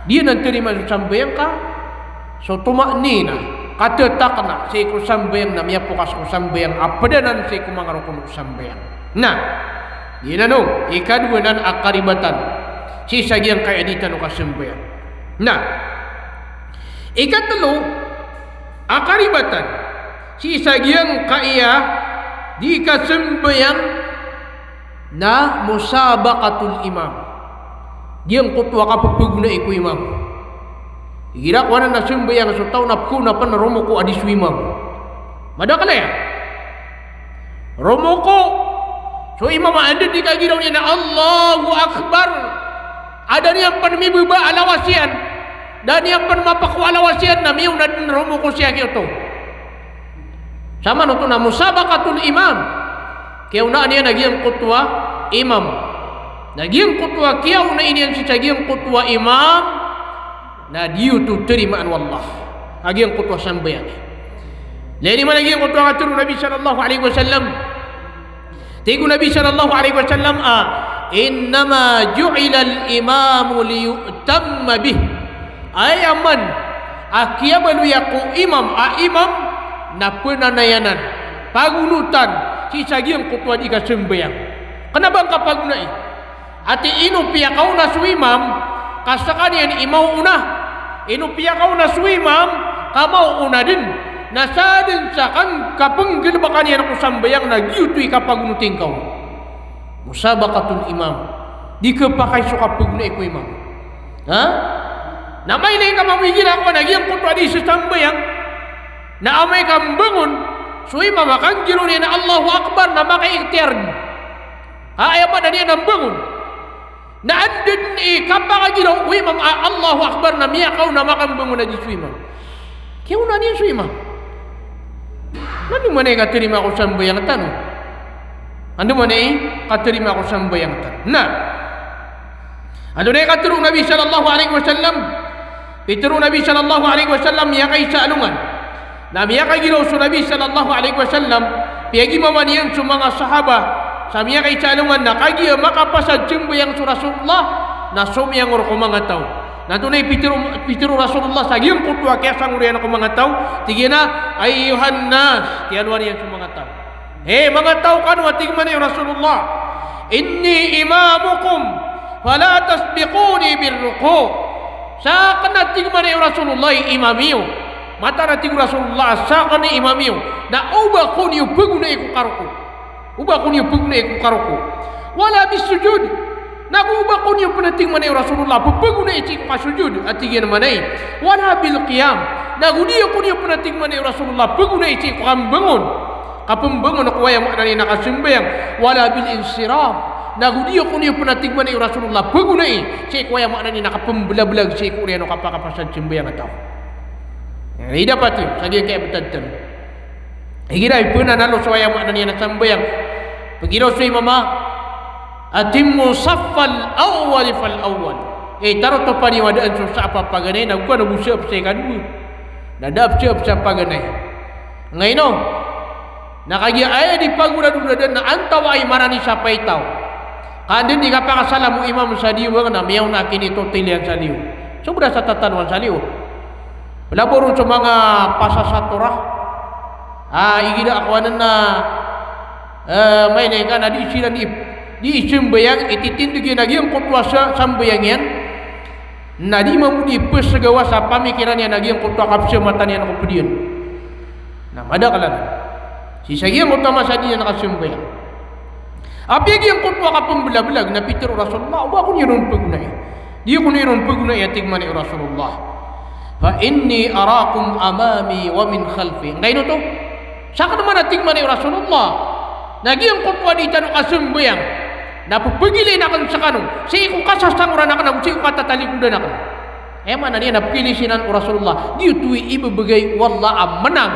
di anan tarimaan so sambayang ka so tuma'nina, katetakna sii ko sambayang na miyapokas ko sambayang a pd anan sii ko manga rokon o sambayang. Na giyanan o ikadowa nan a karibatan sii sa giyangkaya di tano kasambayang. Na ikatlo a karibatan sii sa giyangkaya di kasambayang na musabaqatul imam. Giyangkoto a kapepagonai ko imam. Igira ko anan a sambayang so taw na pkaona pn romoko a di so imam. Madakl aya. Romoko so imam a anda di kagiraw niyan a Allahu Akbar, a da niyan pn mibaba a lawas iyan, da niyan pn mapakowa a lawas iyan, na miyaona dn romoko sii a giyoto. Samanoto na musabaqatul imam. Kiyaonaan iyan a giyangkoto a imam. Na giyangkoto a kiyaonai niyan sii sa giyangkoto a imam, na di oto tarimaan o Allah a giyangkoto a sambayang. Lagid iman a giyangkoto a katharo o Nabi sallallahu alaihi wasallam. Tig o Nabi sallallahu alaihi wasallam a, "Innama ju'ilal imamu liyu'tamma bih." Aya man a kiyabaloy ako imam a imam na pnanayanan, pagonotan sii sa giyangkoto a di kasambayang. Kna ba ngka pagonai. Ati ino piyakaona so imam ka skaniyan i maoona. Ino piyakaona so imam ka maoona dn. Na sadn sa kan kapnggalbka niyan ko sambayang na giyoto i kapagonoti ngka on. Musabaqatul imam. Di khapakay so kapagonai ko imam. Ha? Na mailay ka mambo igira ko na giyangkoto a di sasambayang. Na amay ka mbangon so imam a kanggiraw niyan a Allahu Akbar na makaikhtiyar dn. Ha, aya maana niyan na mbangon. Na anda dn i kapakagiraw o imam a Allahu Akbar na miyakaona makambangon a di so imam. Kiyaona niyan so imam. Na andamanaya i katarima ko sambayang tano. Andamanaya i katarima ko sambayang tano. Na antonaa i katharo o Nabi sallallahu alaihi wasallam? Pitharo o Nabi sallallahu alaihi wasallam, miyakaisa a alongan na miyakagiraw so Nabi sallallahu alaihi wasallam, piyagimaman iyan so manga sahaba. Sa miyakaisa a alongan na kagiya makapasad sambayang so Rasulullah na somiyangor ko manga taw. Na antonaa i pitharo, pitharo o Rasulullah sa giyangkoto a kiyasangor iyan ko manga taw? Tig iyan a, "Ayyuhan nas," kiyaalowan iyan so manga taw. Hey, manga taw kano, a tig mambo o Rasulullah, "Inni imamukum, fala tasbiquni birruku'." Sakn, a tig mambo o Rasulullah, i imam iyo. Mataan, a tig o Rasulullah, sakn i imam iyo. Na oba ko niyo pagonai ko karoko. Oba ko niyo pagonai ko karoko. Wala bis sujud. Nago oba ko niyo pn, a tig mambo o Rasulullah, papagonai sii ko kasojod, a tig iyan mambo. Wala bil qiyam. Nago di ko niyo pn, a tig mambo o Rasulullah, pagonai sii ko kambangon. Kapmbangon ko aya maana niyan na kasambayang. Wala bil insiraf. Nago di ko niyo pn, a tig mambo o Rasulullah, pagonai sii ko aya maana niyan na kapmblablag sii ko oriyan o kapakapasad sambayang a taw. Aya dapat iyo sa giyangkaya btad tano. Igira i pn a nalo so aya maana niyan a sambayang. Pgiraw so imam a, "Atimmu saffal awwali fal awwal." Eh, taro to paniwadaan so sap a paganay, na go kano bo sap sa ikadowa. Na da a sap sa paganay. Ngaino, na kagiya aya di pagoradoradan na antawaa i marani sa paitaw. Ka anda di kapakasalam o imam sa liyo, na miyaona a kinitotil iyan sa liyo. Sobra sa tatanoan sa liyo. Pelaboron so manga pasasatora. Ah, igira ako anan na, eh, mailay ka na di siran i, di isambayang, ititindg iyan a giyangkoto a sa, sambayang iyan. Na di mambo di psgawa sa pamikiran iyan a giyangkoto a kapsamatan iyan ko pd iyan. Na madakl anan. Sii sa giyangkoto a masa di niyan kasambayang. Apiya giyangkoto a kapmblablag na pitharo o Rasulullah, oba ko niyo ron pagonai. Di ko niyo ron pagonai, a tig mambo o Rasulullah. Fa inni arakum amami wa min khalfi. Angkaino oto? Sakn mambo, a tig mambo o Rasulullah, Na giyangkoto a di tano kasambayang na pphagilay akn skano sii ko kasasangoran akn ago sii ko katatalikodan akn. Aya maana niyan na pkhailay siran o Rasulullah. Giyoto i ibebegay o Allah a menang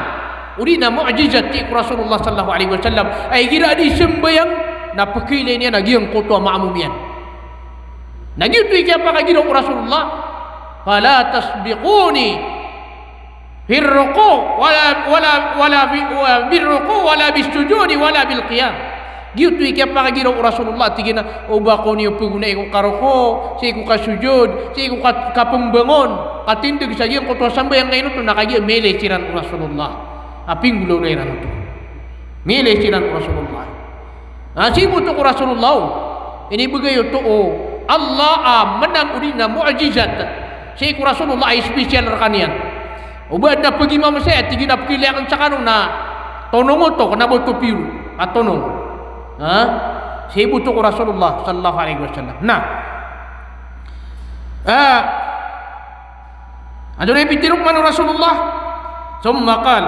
odi na mu'jizat sii ko Rasulullah sallallahu alaihi wasallam. Aya igira a di sambayang na pkhailay niyan a giyangkoto a maamom iyan. Na giyoto i kiyapakagiraw o Rasulullah, "Fala tasbiquni fir ruku' wala, wala, wala bi-, wa-, bir ruku' wala bis sujudi wala bil qiyam." Giyoto i kiyapakagiraw o Rasulullah, tig iyan a, "O ba ko niyo pagonai ko karoko, sii ko kasujud, sii ko ka-, kapembangon, katindeg sa giyangkoto a sambayang ngkaino oto." Na kagiya miyailay siran o Rasulullah a pinggolawla iran oto. Miyailay siran o Rasulullah. Na sii bo oto ko Rasulullah o inibegay oto o Allah a menang odi na mu'jizat sii ko Rasulullah a special rkaniyan. O ba adn a pagimam saya, tig iyan a pkhailay akn skano na tonong oto, kna ba oto piyo a tonong. Ha? Sii bo oto ko Rasulullah sallallahu alaihi wasallam. Na, ah, antonaa i pitharo pman o Rasulullah? Thumma qal,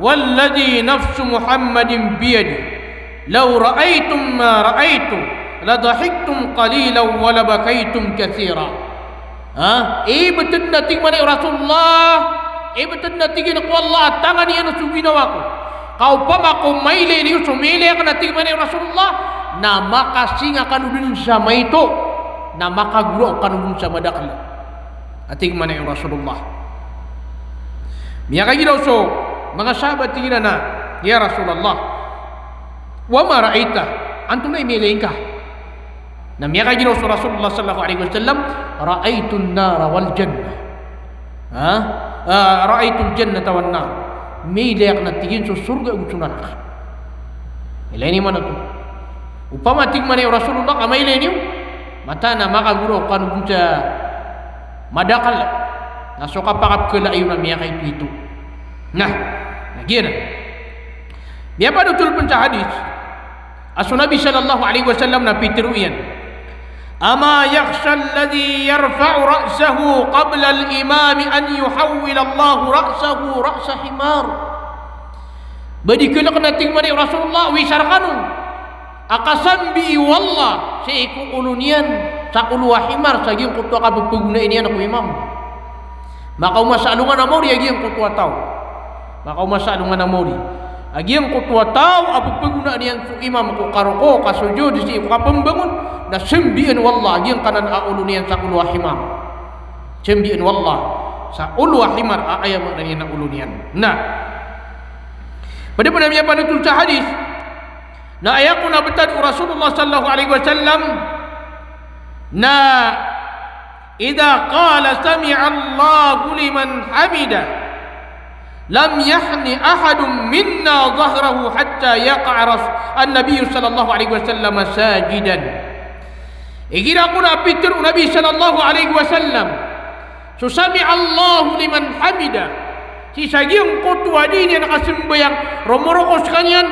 "Walladhi nafsu Muhammadin biyadih, law ra'aytum ma ra'aytu, la dahiktum qalilan wa la bakaytum kathira." Ha? Ibtad na, tig man o Rasulullah, ibtad na, tig iyan, ko Allah a tangan iyan so ginawa ko. Ka opama ko mailay niyo so miyailay akn a, tig man o Rasulullah, na makasinga kano dn sa maito, na makagoraok kano dn sa madakl. A tig man o Rasulullah. Miyakagiraw so manga sahabat, tig iran a, "Ya Rasulullah, wa ma ra'aita?" Antonaa i miyailay ngka? Na miyakagiraw so Rasulullah sallallahu alaihi wasallam, "Ra'aitu an-nara wal jannah." Ha? Ah, "Ra'aitu al-jannata wan nar." Miyailay akn a, tig iyan, so sorga ago so naraka. Ilay niyo man oto. Opama, tig man o Rasulullah, ka mailay niyo, mataan a makagoraok kano dn sa madakl. Na so kapakapkhalai iyo na miyakaito-ito. Na, na giyanan. Miyapanothol pn sa hadith a so Nabi sallallahu alaihi wasallam na pitharo iyan, "Ama yakhsha alladhi yarfa'u ra'sahu qabla al-imami an yuhawwila Allahu ra'sahu ra'sa himar?" Ba di kalkn a, tig man o Rasulullah, wisar kano a kasambii o Allah sii ko olo niyan sa olo a himar sa giyangkoto a kappagonai niyan ko imam. Makaoma sa alongan a maori a giyangkoto a taw. Makaoma sa alongan a maori a giyangkoto a taw a ppagonaan iyan so imam ko karoko, kasujud, sii ko kapembangon, na sambian o Allah a giyangkanan a olo niyan sa olo a himar. Sambian o Allah sa olo a himar a aya maana niyan na olo niyan. Na pd pn a miyapanothol sa hadith na aya kon a btad o Rasulullah sallallahu alaihi wasallam na, "Idha qala sami'allahu liman hamidah, lam yahni ahadun minna dhahrahu hatta yaqa'a ras-, an-nabiyyu sallallahu alaihi wasallam sajidan." Igira kon a pitharo o Nabi sallallahu alaihi wasallam so "Sami'allahu liman hamidah" sii sa giyangkoto a dii niyan kasambayang, romoroko skaniyan,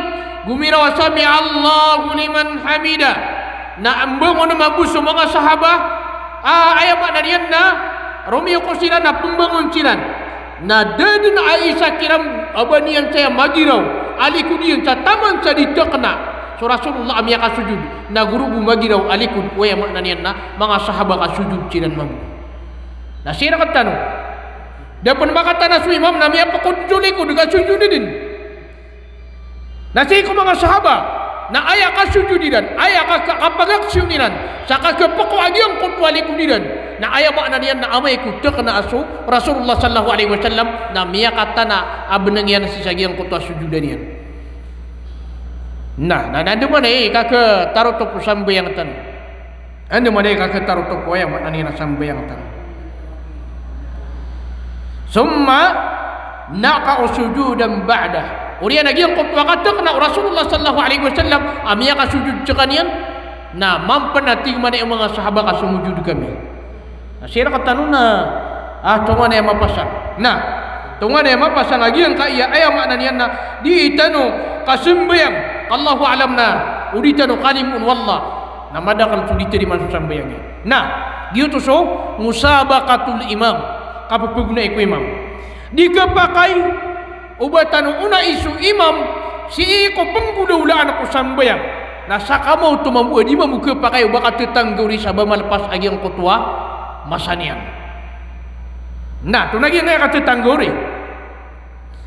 gomiraw a "Sami'allahu liman hamidah." Na mbangon mambo so manga sahaba, a, aya maana niyan na romiyoko siran na pmbangon siran. Na da dn a isa kiran a ba niyan saya magiraw a likod iyan sa taman sa di tkhna so Rasulullah a miyakasujud. Na goro bo magiraw a likod o, aya maana niyan na, manga sahaba ka sujud siran mambo. Na sii rktano, da pn makatana so imam na miyapkod so likod ka sujud dn. Na sii ko manga sahaba na aya kasujud iran, aya ka-, ka-, kapagaksiyon iran sa kakapko a giyangkoto a likod iran, na aya maana niyan na amay ko tkhna a so Rasulullah sallallahu alaihi wasallam na miyakatana a bnng iyan sii sa giyangkoto a sujudan iyan. Na, na, na andamanaya i kakhatarotop o sambayang tano. Andamanaya i kakhatarotop o, aya maana niyan na, sambayang tano. Thumma naqa'u sujudan ba'dah. Oriyan a giyangkoto a katkhna o Rasulullah sallallahu alaihi wasallam a miyakasujud skaniyan, na mampn a tig man o manga sahaba ka sumujud kami. Na sii rktano na, a, tonganay a mapasang. Na tonganay a mapasang a giyangkaya, aya maana niyan na dii tano kasambayang, Allahu a'lam, na o di tano kalimoon o Allah, na madakl so di tarimaan so sambayang iyan. Na giyoto so musabaqatul imam, kappagonai ko imam. Di khapakay o ba tano onai so imam Sii ko pnggolawlaan ko sambayang na sakamaoto mambo a di mambo khapakay o ba ka thanggori sa ba malpas a giyangkoto a masa niyan. Na, antonaa giyangkaya ka thanggori?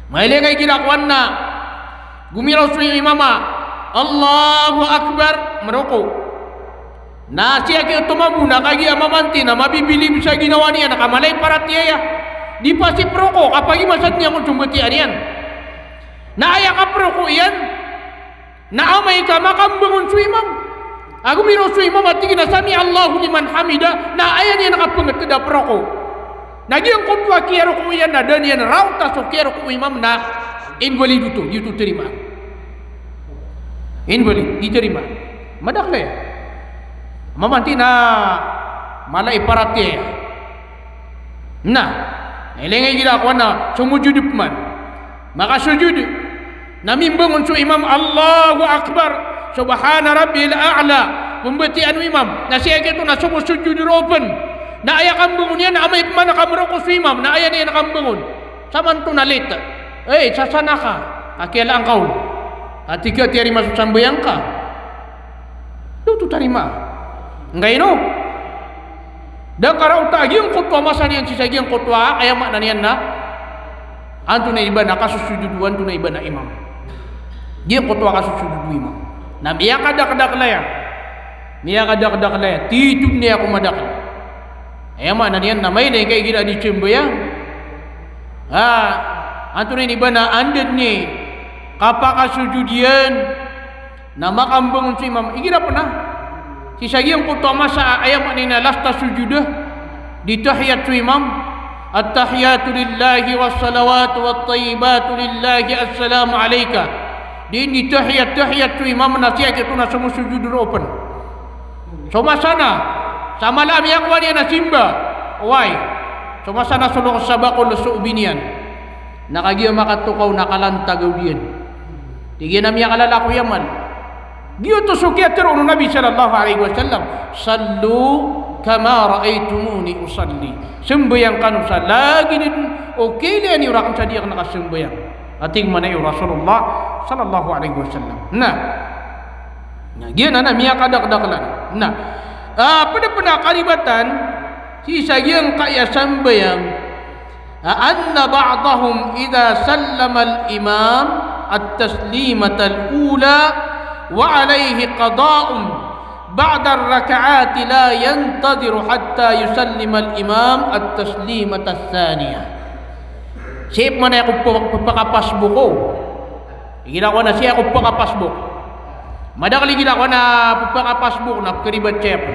Mailay nga igira kowan na gomiraw so imam a Allahu Akbar, mroko. Na sii a giyoto mambo na kagiya mamanti na mabibilib sa ginawa niyan ka mala i paratiyaya. Di pasi proko, kapagimasad niyan kon so mbatiya niyan. Na aya kaproko iyan na amay ka makambangon so imam. A gomiraw so imam a tig iyan a "Sami'allahu liman hamidah", na aya niyan kapngtd a proko. Na giyangkoto a kiyaroko iyan na da niyan rawta so kiyaroko o imam na invalid oto, di oto tarimaan. Invalid, di tarimaan. Madakl aya. Mamanti na mala i paratiyaya. Na, ilay nga igira kowan na somojud pman. Makasojud. Na mimbangon so imam, "Allahu Akbar, Subhana Rabbiyal A'la." Pmbatiyaan o imam. Na sii a giyoto na somosojud roo pn. Na aya kambangon iyan, amay pman a kamroko so imam, na aya niyan kambangon. Samanto na lit. "Ey, sasana ka. Kakiyalaan ka on." A tig a tiyarima so sambayang ka. Da oto tarimaa. Nggaino? Da ngka rawta a giyangkoto a masa niyan sii sa giyangkoto a, aya maana niyan na antonaa i ba na kasosojud o antonaa i ba na imam. Giyangkoto a kasosojud o imam. Na miyakadakdakl aya. Miyakadakdakl aya. Titho niyan ko madakl. Aya maana niyan na mailay nga igira di sambayang. A, antonaa i ba na andad i kapakasojud iyan. Na makambangon so imam, igira pn a. Sii sa giyangkoto a masa a, aya maana niyan na last a sojud a di tahiyat so imam. "At-tahiyatu lillahi was-salawatu wat-tayyibatu lillahi, assalamu alayka." Di, di tahiyat, tahiyat so imam na sii a giyoto na somosojud roo pn. So masa na, sa mala a miyakowa niyan a simba. Oway. So masa na so loks a bakol so obi niyan. Na kagiya makatokaw na kalantagaw iyan. Tig iyan a miyakalala ko yaman. Giyoto so kiyatharo o Nabi sallallahu alaihi wasallam, "Sallu kama ra'aytumuni usalli." Sambayang kano sa lagid o kailay niyo rakn sa di akn kasambayang. A tig mambo o Rasulullah sallallahu alaihi wasallam. Na, na giyanan a miyakadakdaklan. Na, a, pd pn a karibatan sii sa giyangkaya sambayang. Anna ba'dahum idha sallamal imam at-taslimatal ula wa alayhi qada'un ba'dar rak'ati la yantadhiru hatta yusallimal imam at-taslimatas thaniyah. Sii pman a aya ko p-, p-, pphakapasbok ko. Igira ko na sii a ko pphakapasbok. Madakl igira ko na pphakapasbok na pkharibat saya pn.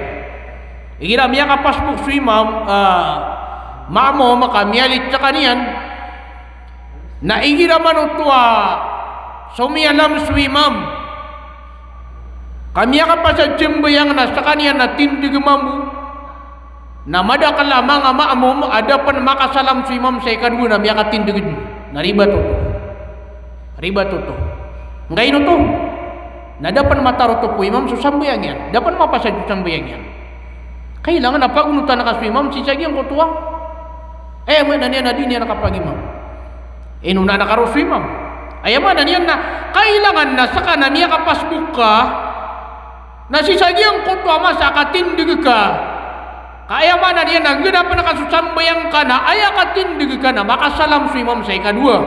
Igira miyakapasbok so imam, a, ma'mum ka miyalit skaniyan. Na igira man oto a somiyalam so imam ka miyakapasad sambayang na skaniyan na tindg mambo. Na madakl a manga ma'mum a da pn makasalam so imam sa ikadowa na miyakatindg dn. Na ribat oto. Ribat oto. Nggaino oto? Na da pn matarotop o imam so sambayang iyan. Da pn mapasad so sambayang iyan. Kailangan a pagonotan ka so imam sii sa giyangkoto a, aya maana niyan na di niyan kapagimam. Inonaan ka roo so imam. Aya maana niyan na kailangan na ska na miyakapasbok ka, na sii sa giyangkoto a masa a katindg ka. Ka aya maana niyan na nggnapn ka so sambayang ka na aya katindg ka na makasalam so imam sa ikadowa.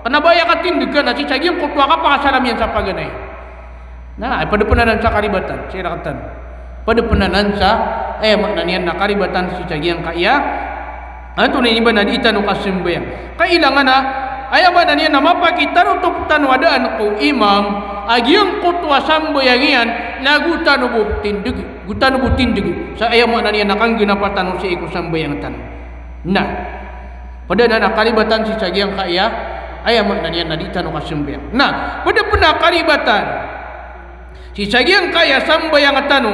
Kna ba aya katindg ka na sii sa giyangkoto a kapakasalam iyan sa paganay. Na, aya pd pn anan sa karibatan, sii rktano. Pd pn anan sa, aya maana niyan na karibatan sii sa giyangkaya. Antonaa i ba na di tano kasambayang. Kailangan a, aya maana niyan na mapakitarotop tano a daan ko imam a giyangkoto a sambayang iyan, na go tano bo tindg, go tano bo tindg. Sa aya maana niyan na kanggnapa tano sii ko sambayang tano. Na, pd anan a karibatan sii sa giyangkaya, aya maana niyan na di tano kasambayang. Na, pd pn a karibatan sii sa giyangkaya sambayang tano,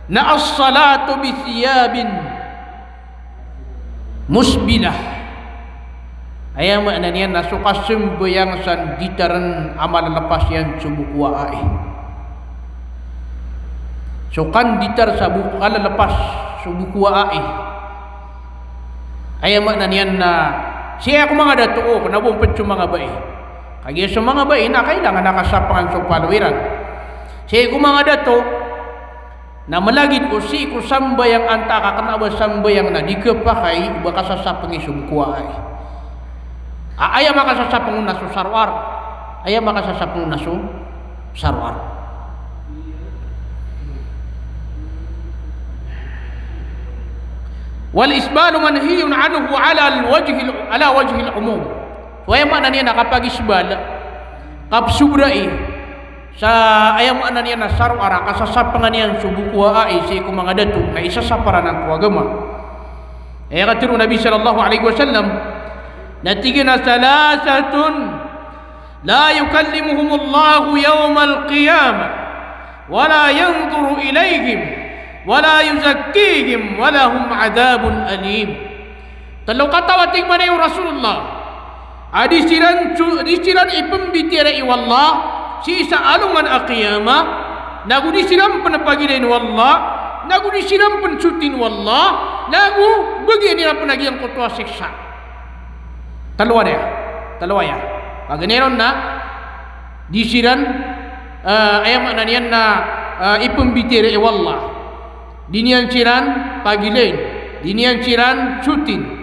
na as-salatu bi thiyabin musbilah. Aya maana niyan na so kasambayang sa nditarn a malalpas iyan so bo ko ai. So kanditar sa bo ko, kalalpas so bo ko ai. Aya maana niyan na sii ko manga dato, o kna bo pd so manga bai. Kagiya so manga bai na kailangan a kasapangan so palo iran. Sii ko manga dato, na malagid o sii ko sambayang antaa ka kna ba sambayang na di khapakay o ba kasasapngi so boko a ai. A, aya makasasapng on na so saroar. Aya makasasapng on na so saroar. Wal isbalu manhiyun anhu ala al-wajhil, ala wajhil umum. So aya maana niyan na kapagisbal, kapsobrai sa aya maana niyan na saroar a kasasapngan iyan so boko a ai sii ko manga dato na isasaparan ko agama. Aya katharo o Nabi sallallahu alaihi wasallam, na tig iyan a, "Thalathatun la yukallimuhumullahu yawmal qiyamah, wa la yanzuru ilayhim, wa la yuzakkihim, wa lahum adhabun alim." Tlo kataw a tig mambo o Rasulullah a di siran, di siran ipmbitiyarai o Allah sii sa alongan a qiyamah, nago di siran pn pagilayn o Allah, nago di siran pn sotin o Allah, nago bagian iran pn a giyangkoto a siksa. Tlo aya, tlo aya. Paganay ron na di siran, eh, aya maana niyan na, eh, ipmbitiyarai o Allah. Di niyan siran pagilayn, di niyan siran sotin.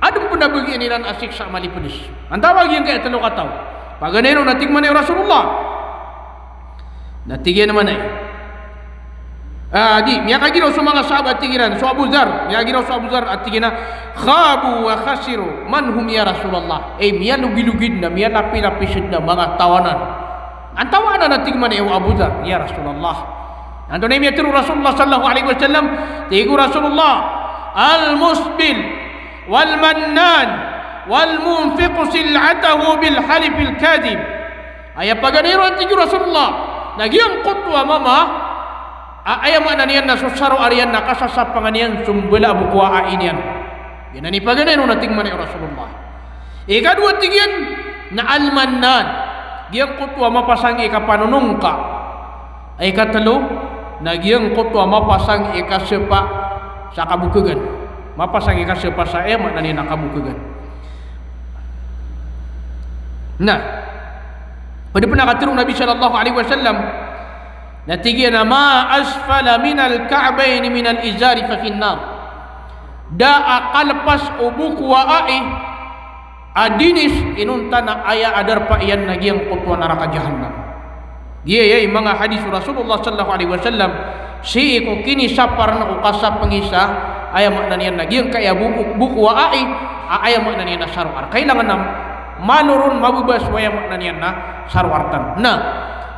Adn pn a bagian iran a siksa a malipds. Antawaa giyangkaya tlo kataw? Paganay ron na tig mambo o Rasulullah. Na tig iyan a manay. Ah, di, miyakagiraw so manga sahabat a tig iran, so Abu Dharr, miyakagiraw so Abu Dharr a tig iyan a, "Khabu wa khasiru, man hum ya Rasulullah?" Ay, miyalogilogid na, miyalapilapisd na manga taw anan. Antawaa anan a tig mambo o Abu Dharr, ya Rasulullah? Antonaa i miyatharo o Rasulullah sallallahu alaihi wasallam? Tig o Rasulullah, "Al-musbil, wal-mannan, wal-munfiqu sil'atahu bil-halifil kadhib." Aya paganay ron, tig o Rasulullah, na giyangkoto a mama a, aya maana niyan na so saroar iyan na kasasapangan iyan so mbala a boko a ai niyan. Giyanan i paganay ron a tig mambo o Rasulullah. Ikadowa tig iyan na al-mannan, giyangkoto a mapasang i kapanonongka. Ikatlo na giyangkoto a mapasang i kasapa sa kabokhagan. Mapasang i kasapa sa, aya maana niyan na kabokhagan. Na pd pn a katharo o Nabi sallallahu alaihi wasallam na tig iyan a, "Ma asfala minal ka'bayni minal izari fa finnar." Da a kalpas o boko a ai a dinis inonta na aya a darpa iyan na giyangkoto a naraka jahannam. Giyaya i manga hadis o Rasulullah sallallahu alaihi wasallam sii ko kinisaparan o kasapngi sa, aya maana niyan na giyangkaya bo-, boko a ai, a aya maana niyan na saroar. Kailangan a malo ron mababa so aya maana niyan na saroar tano. Na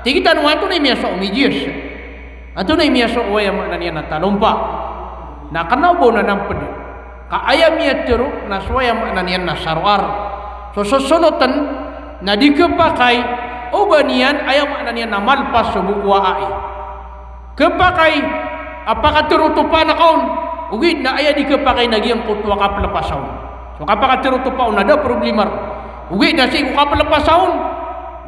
tig tano a antonaa i miyasowa o mijis? Antonaa i miyasowa o aya maana niyan na talompa? Na kna o ba on a nampd ka aya miyatharo na so aya maana niyan na saroar. So sosolotn na di khapakay o ba niyan, aya maana niyan na malpas so boko a ai. Khapakay a pakatharo o topa na kaon, ogaid na aya di khapakay na giyangkoto a kaplpasa on. So kapakatharo o topa on na da a problema ron. Ogaid na sii ko kaplpasa on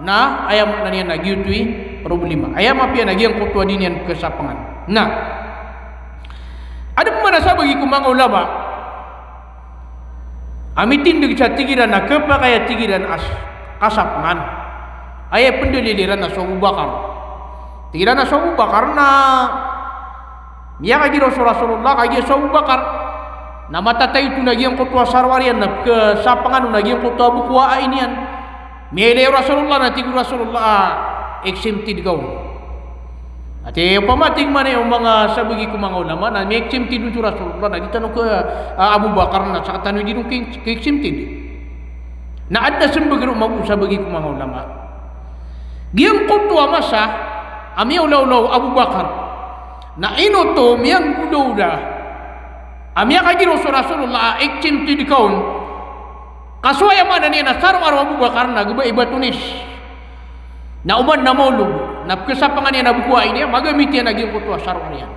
na aya maana niyan na giyoto i problema. Aya mapiya na giyangkoto a di niyan pkhasapangan. Na adn pman a sabagi ko manga ulama a mitindg sa tig iran a khapakay a tig iran a s-, kasapangan. Aya pndalil iran na so Abu Bakar. Tig iran a so Abu Bakar na miyakagiraw so Rasulullah, kagiya so Abu Bakar na matatayo oto na giyangkoto a saroar iyan na pkhasapangan on na giyangkoto a boko a ai niyan. Miyailay o Rasulullah na tig o Rasulullah a, "Exempted ka on." Ati opama tig mambo o manga sabagi ko manga ulama na mi-exempted on so Rasulullah na di tano kha, a, Abu Bakar na sktano di ron kha-, kha-exempted. Na adn a smbag roo mambo o sabagi ko manga ulama. Giyangkoto a masa a miyaolaola o Abu Bakar na ino oto miyanggolaola a miyakagiraw so Rasulullah a exempted ka on. Ka so aya maana niyan na saroar o Abu Bakar na gba i batonis. Na oman na maolog, na pkhasapangan iyan a boko a ai niyan, magamit iyan a giyangkoto a saroar iyan.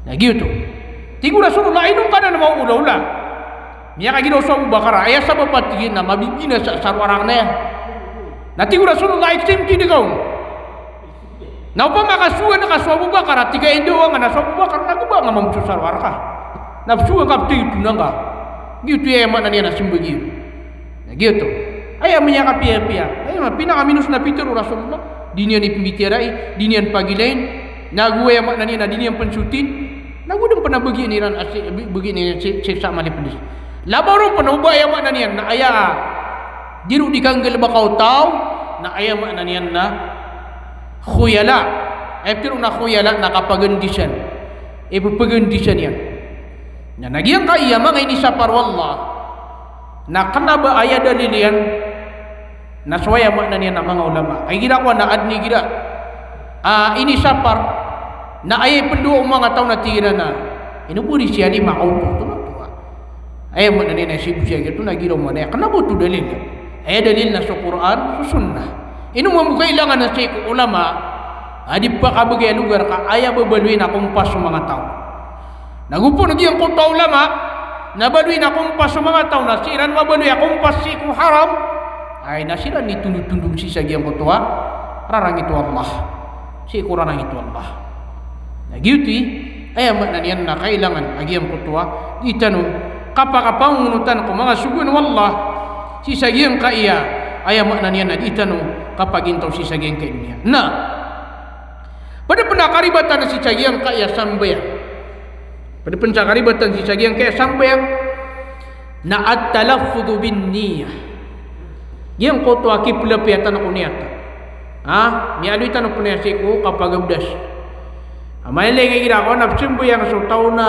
Na giyoto. Tig o Rasulullah, ino ngka nan maolaola? Miyakagiraw so Abu Bakar, aya sabap a tig iyan na mabibinasa a saroar akn aya. Na tig o Rasulullah, exempted ka on. Na opama ka sogan ka so Abu Bakar, a tig a indawa nga na so Abu Bakar, na gba nga mambo so saroar ka. Na psogan ka ptay oto na ngka. Giyoto i aya maana niyan na smbag iyan. Na giyoto. Aya miyakapiyapiya. Aya ma, pinakaminos na pitharo o Rasulullah. Di niyan ipmbitiyarai, di niyan pagilain. Nago aya maana niyan na di niyan pnsotin. Nago dn pn a bagian iran a si-, bagian iran si-, siksa a malipds. Labaw ron pn o ba aya maana niyan na aya, di ron di kanggalbka o taw, na aya maana niyan na khuyala. Aya pitharo a khuyala na kapagandisan. Ipphgandisan iyan. Na, na giyangkaya manga inisapar o Allah, na kna ba aya dalil iyan, na so aya maana niyan na manga ulama. Ay igira ko na adn igira, ah, inisapar, na aya ipndowa o manga taw na tig iran a, ino bo di si Alima ka oto, oto na oto, ah. Aya maana niyan na si bo si Alima oto na igira o maana iyan. Kna ba oto dalil. Aya dalil na so Qur'an, so Sunnah. Ino mambo kailangan na sii ko ulama a di pakabgay a logar ka aya ba baloy na kompas o manga taw. Nago pn giyangkoto a ulama na baloy na kompas o manga taw na sii ran mabaloy a kompas sii ko haram, ay na sii ran itondotondog sii sa giyangkoto a rarangit o Allah. Sii ko rarangit o Allah. Na giyoto i, aya maana niyan na kailangan a giyangkoto a di tano kapakapangonotan ko manga sogoan o Allah sii sa giyangkaya, aya maana niyan na di tano kapagintaw sii sa giyangkaya doniya. Na pd pn a karibatan sii sa giyangkaya sambayang. Pd pn sa karibatan sii sa giyangkaya sambayang na at-talaffudhu bin-niyyah. Giyangkoto a kiplapiyatan ko niyat. Ha? Miyaaloy tano pn aya sii ko kapagabdas. Amay lagid igira ko na pzambayang so taw na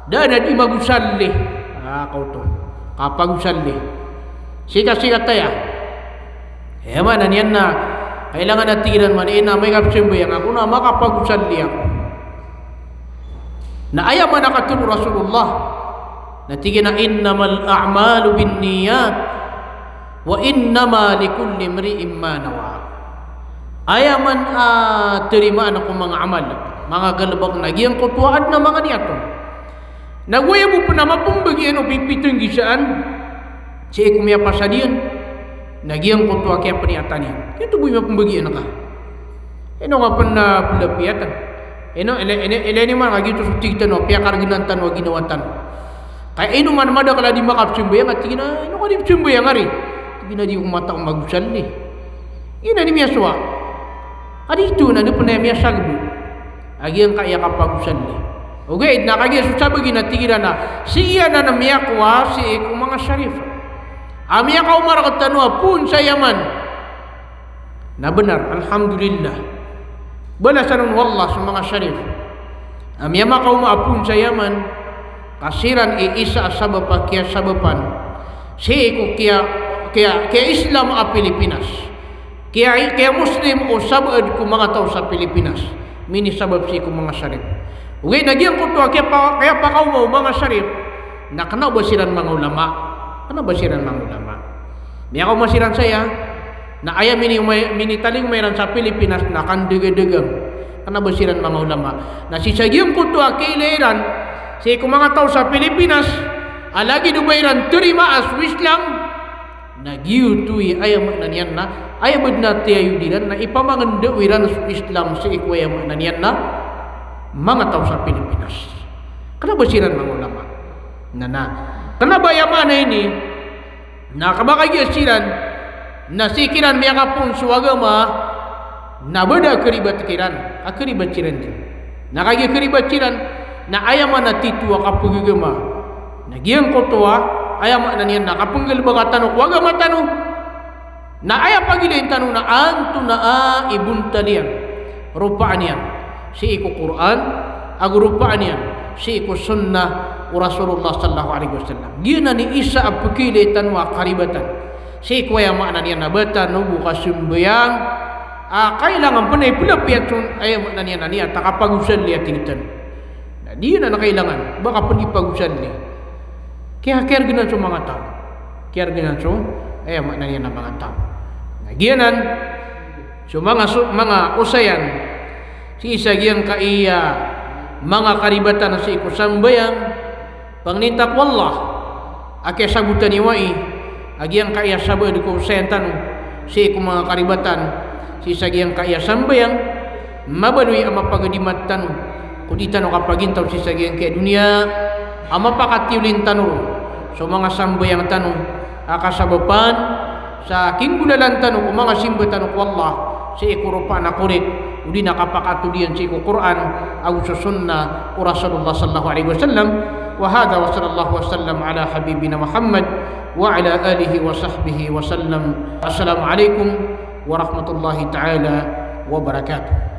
da a di magosalli. Ah, kaoto. Kapagosalli. Sii ka, sii ka taya. Aya maana niyan na kailangan a tig iran man ina amay ka pzambayang ako na makapagosalli ako. Na aya maana katharo o Rasulullah na tig iyan a, "Innamal a'malu binniyat, wa innama likulli imri'in ma nawa." Aya man a tarimaan ko manga amal, manga galbk na giyangkoto a adn a manga niyat on. Nago aya bo pn a mapmbagian o pipitnggisaan sii ko miyapasad iyan na giyangkoto a kiyapniyatan iyan. Giyoto bo i mapmbagian ka. Ino nga pn a plapiyatan. Ino, ilay, ilay, ilay niyo man ka giyoto so tig tano a piyakargnan tano a ginawa tano. Ka ino man madakl a di makapzambayang a tig iyan a, ino ka di pzambayang ari? Tig iyan a di ako mataw magosalli. Ino di miyasowa. A di ito na di pn a miyasagd a giyangkaya kapagosalli. Ogaid na kagiya so sabagi na tig iran a sii anan a miyakowa sii ko manga sharif. A miyakaoma rktano a poon sa Yaman. Na bnar, alhamdulillah. Balasan on o Allah so manga sharif a miyamakaoma a poon sa Yaman, ka siran i isa a sabap a kiyasabapan sii ko kiya, kiya, kiya-Islam a Pilipinas. Kiya, kiya-Muslim o sabaad ko manga taw sa Pilipinas. Minisabap sii ko manga sharif. Ogaid na giyangkoto a kiyapa, kiyapakaoma o manga sharif na kna ba siran manga ulama. Kna ba siran manga ulama. Miyakaoma siran saya, na aya mini, minitalingoma iran sa Pilipinas na kandagadagang. Kna ba siran manga ulama. Na sii sa giyangkoto a kailay iran sii ko manga taw sa Pilipinas a lagid o ba iran tarimaa so Islam, na giyoto i aya maana niyan na, aya badn a tiyayod iran na ipamangndao iran so Islam sii ko aya maana niyan na manga taw sa Pilipinas. Kna ba siran manga ulama. Na, na. Kna ba aya maana ini, na ka ba kagiya siran na sii kiran miyakapoon so agama, na ba da a karibat kiran, a karibat siran dn. Na kagiya karibat siran, na aya maana tito a kapagagama. Na giyangkoto a, aya maana niyan na kapnggalbka tano ko agama tano. Na aya pagilain tano na antonaa i bontal iyan, ropaan iyan sii ko Qur'an, ago ropaan iyan sii ko sunnah o Rasulullah sallallahu alaihi wasallam. Giyanan i isa a pkailay tano a karibatan. Sii ko aya maana niyan na ba tano bo kasambayang a kailangan pn a iplapiyat so, aya maana niyan na niyat a kapagosalli a tig tano. Na di anan kailangan, ba ka pn di pagosalli. Kiya, kiyargnan so manga taw. Kiyargnan so, aya maana niyan na manga taw. Na giyanan so manga so, manga osayan sii sa giyangkaya manga karibatan sii ko sambayang. Pangnin ta ko Allah a kiyasabotan iyo ai a giyangkaya sabaad ko osayan tano sii ko manga karibatan sii sa giyangkaya sambayang. Mabaloy a mapagadimat tano ko di tano kapagintaw sii sa giyangkaya doniya a mapakatiyolin tano ron so manga sambayang tano a kasabapan sa kinggolalan tano ko manga simba tano ko Allah sii ko ropaan a korek, odi na kapakatodiyan sii ko Qur'an ago so sunnah o Rasulullah sallallahu alaihi wasallam. Wa hadha wa sallallahu wa sallam ala habibina Muhammad wa ala alihi wa sahbihi wa sallam. Assalamu alaikum warahmatullahi ta'ala wabarakatuh.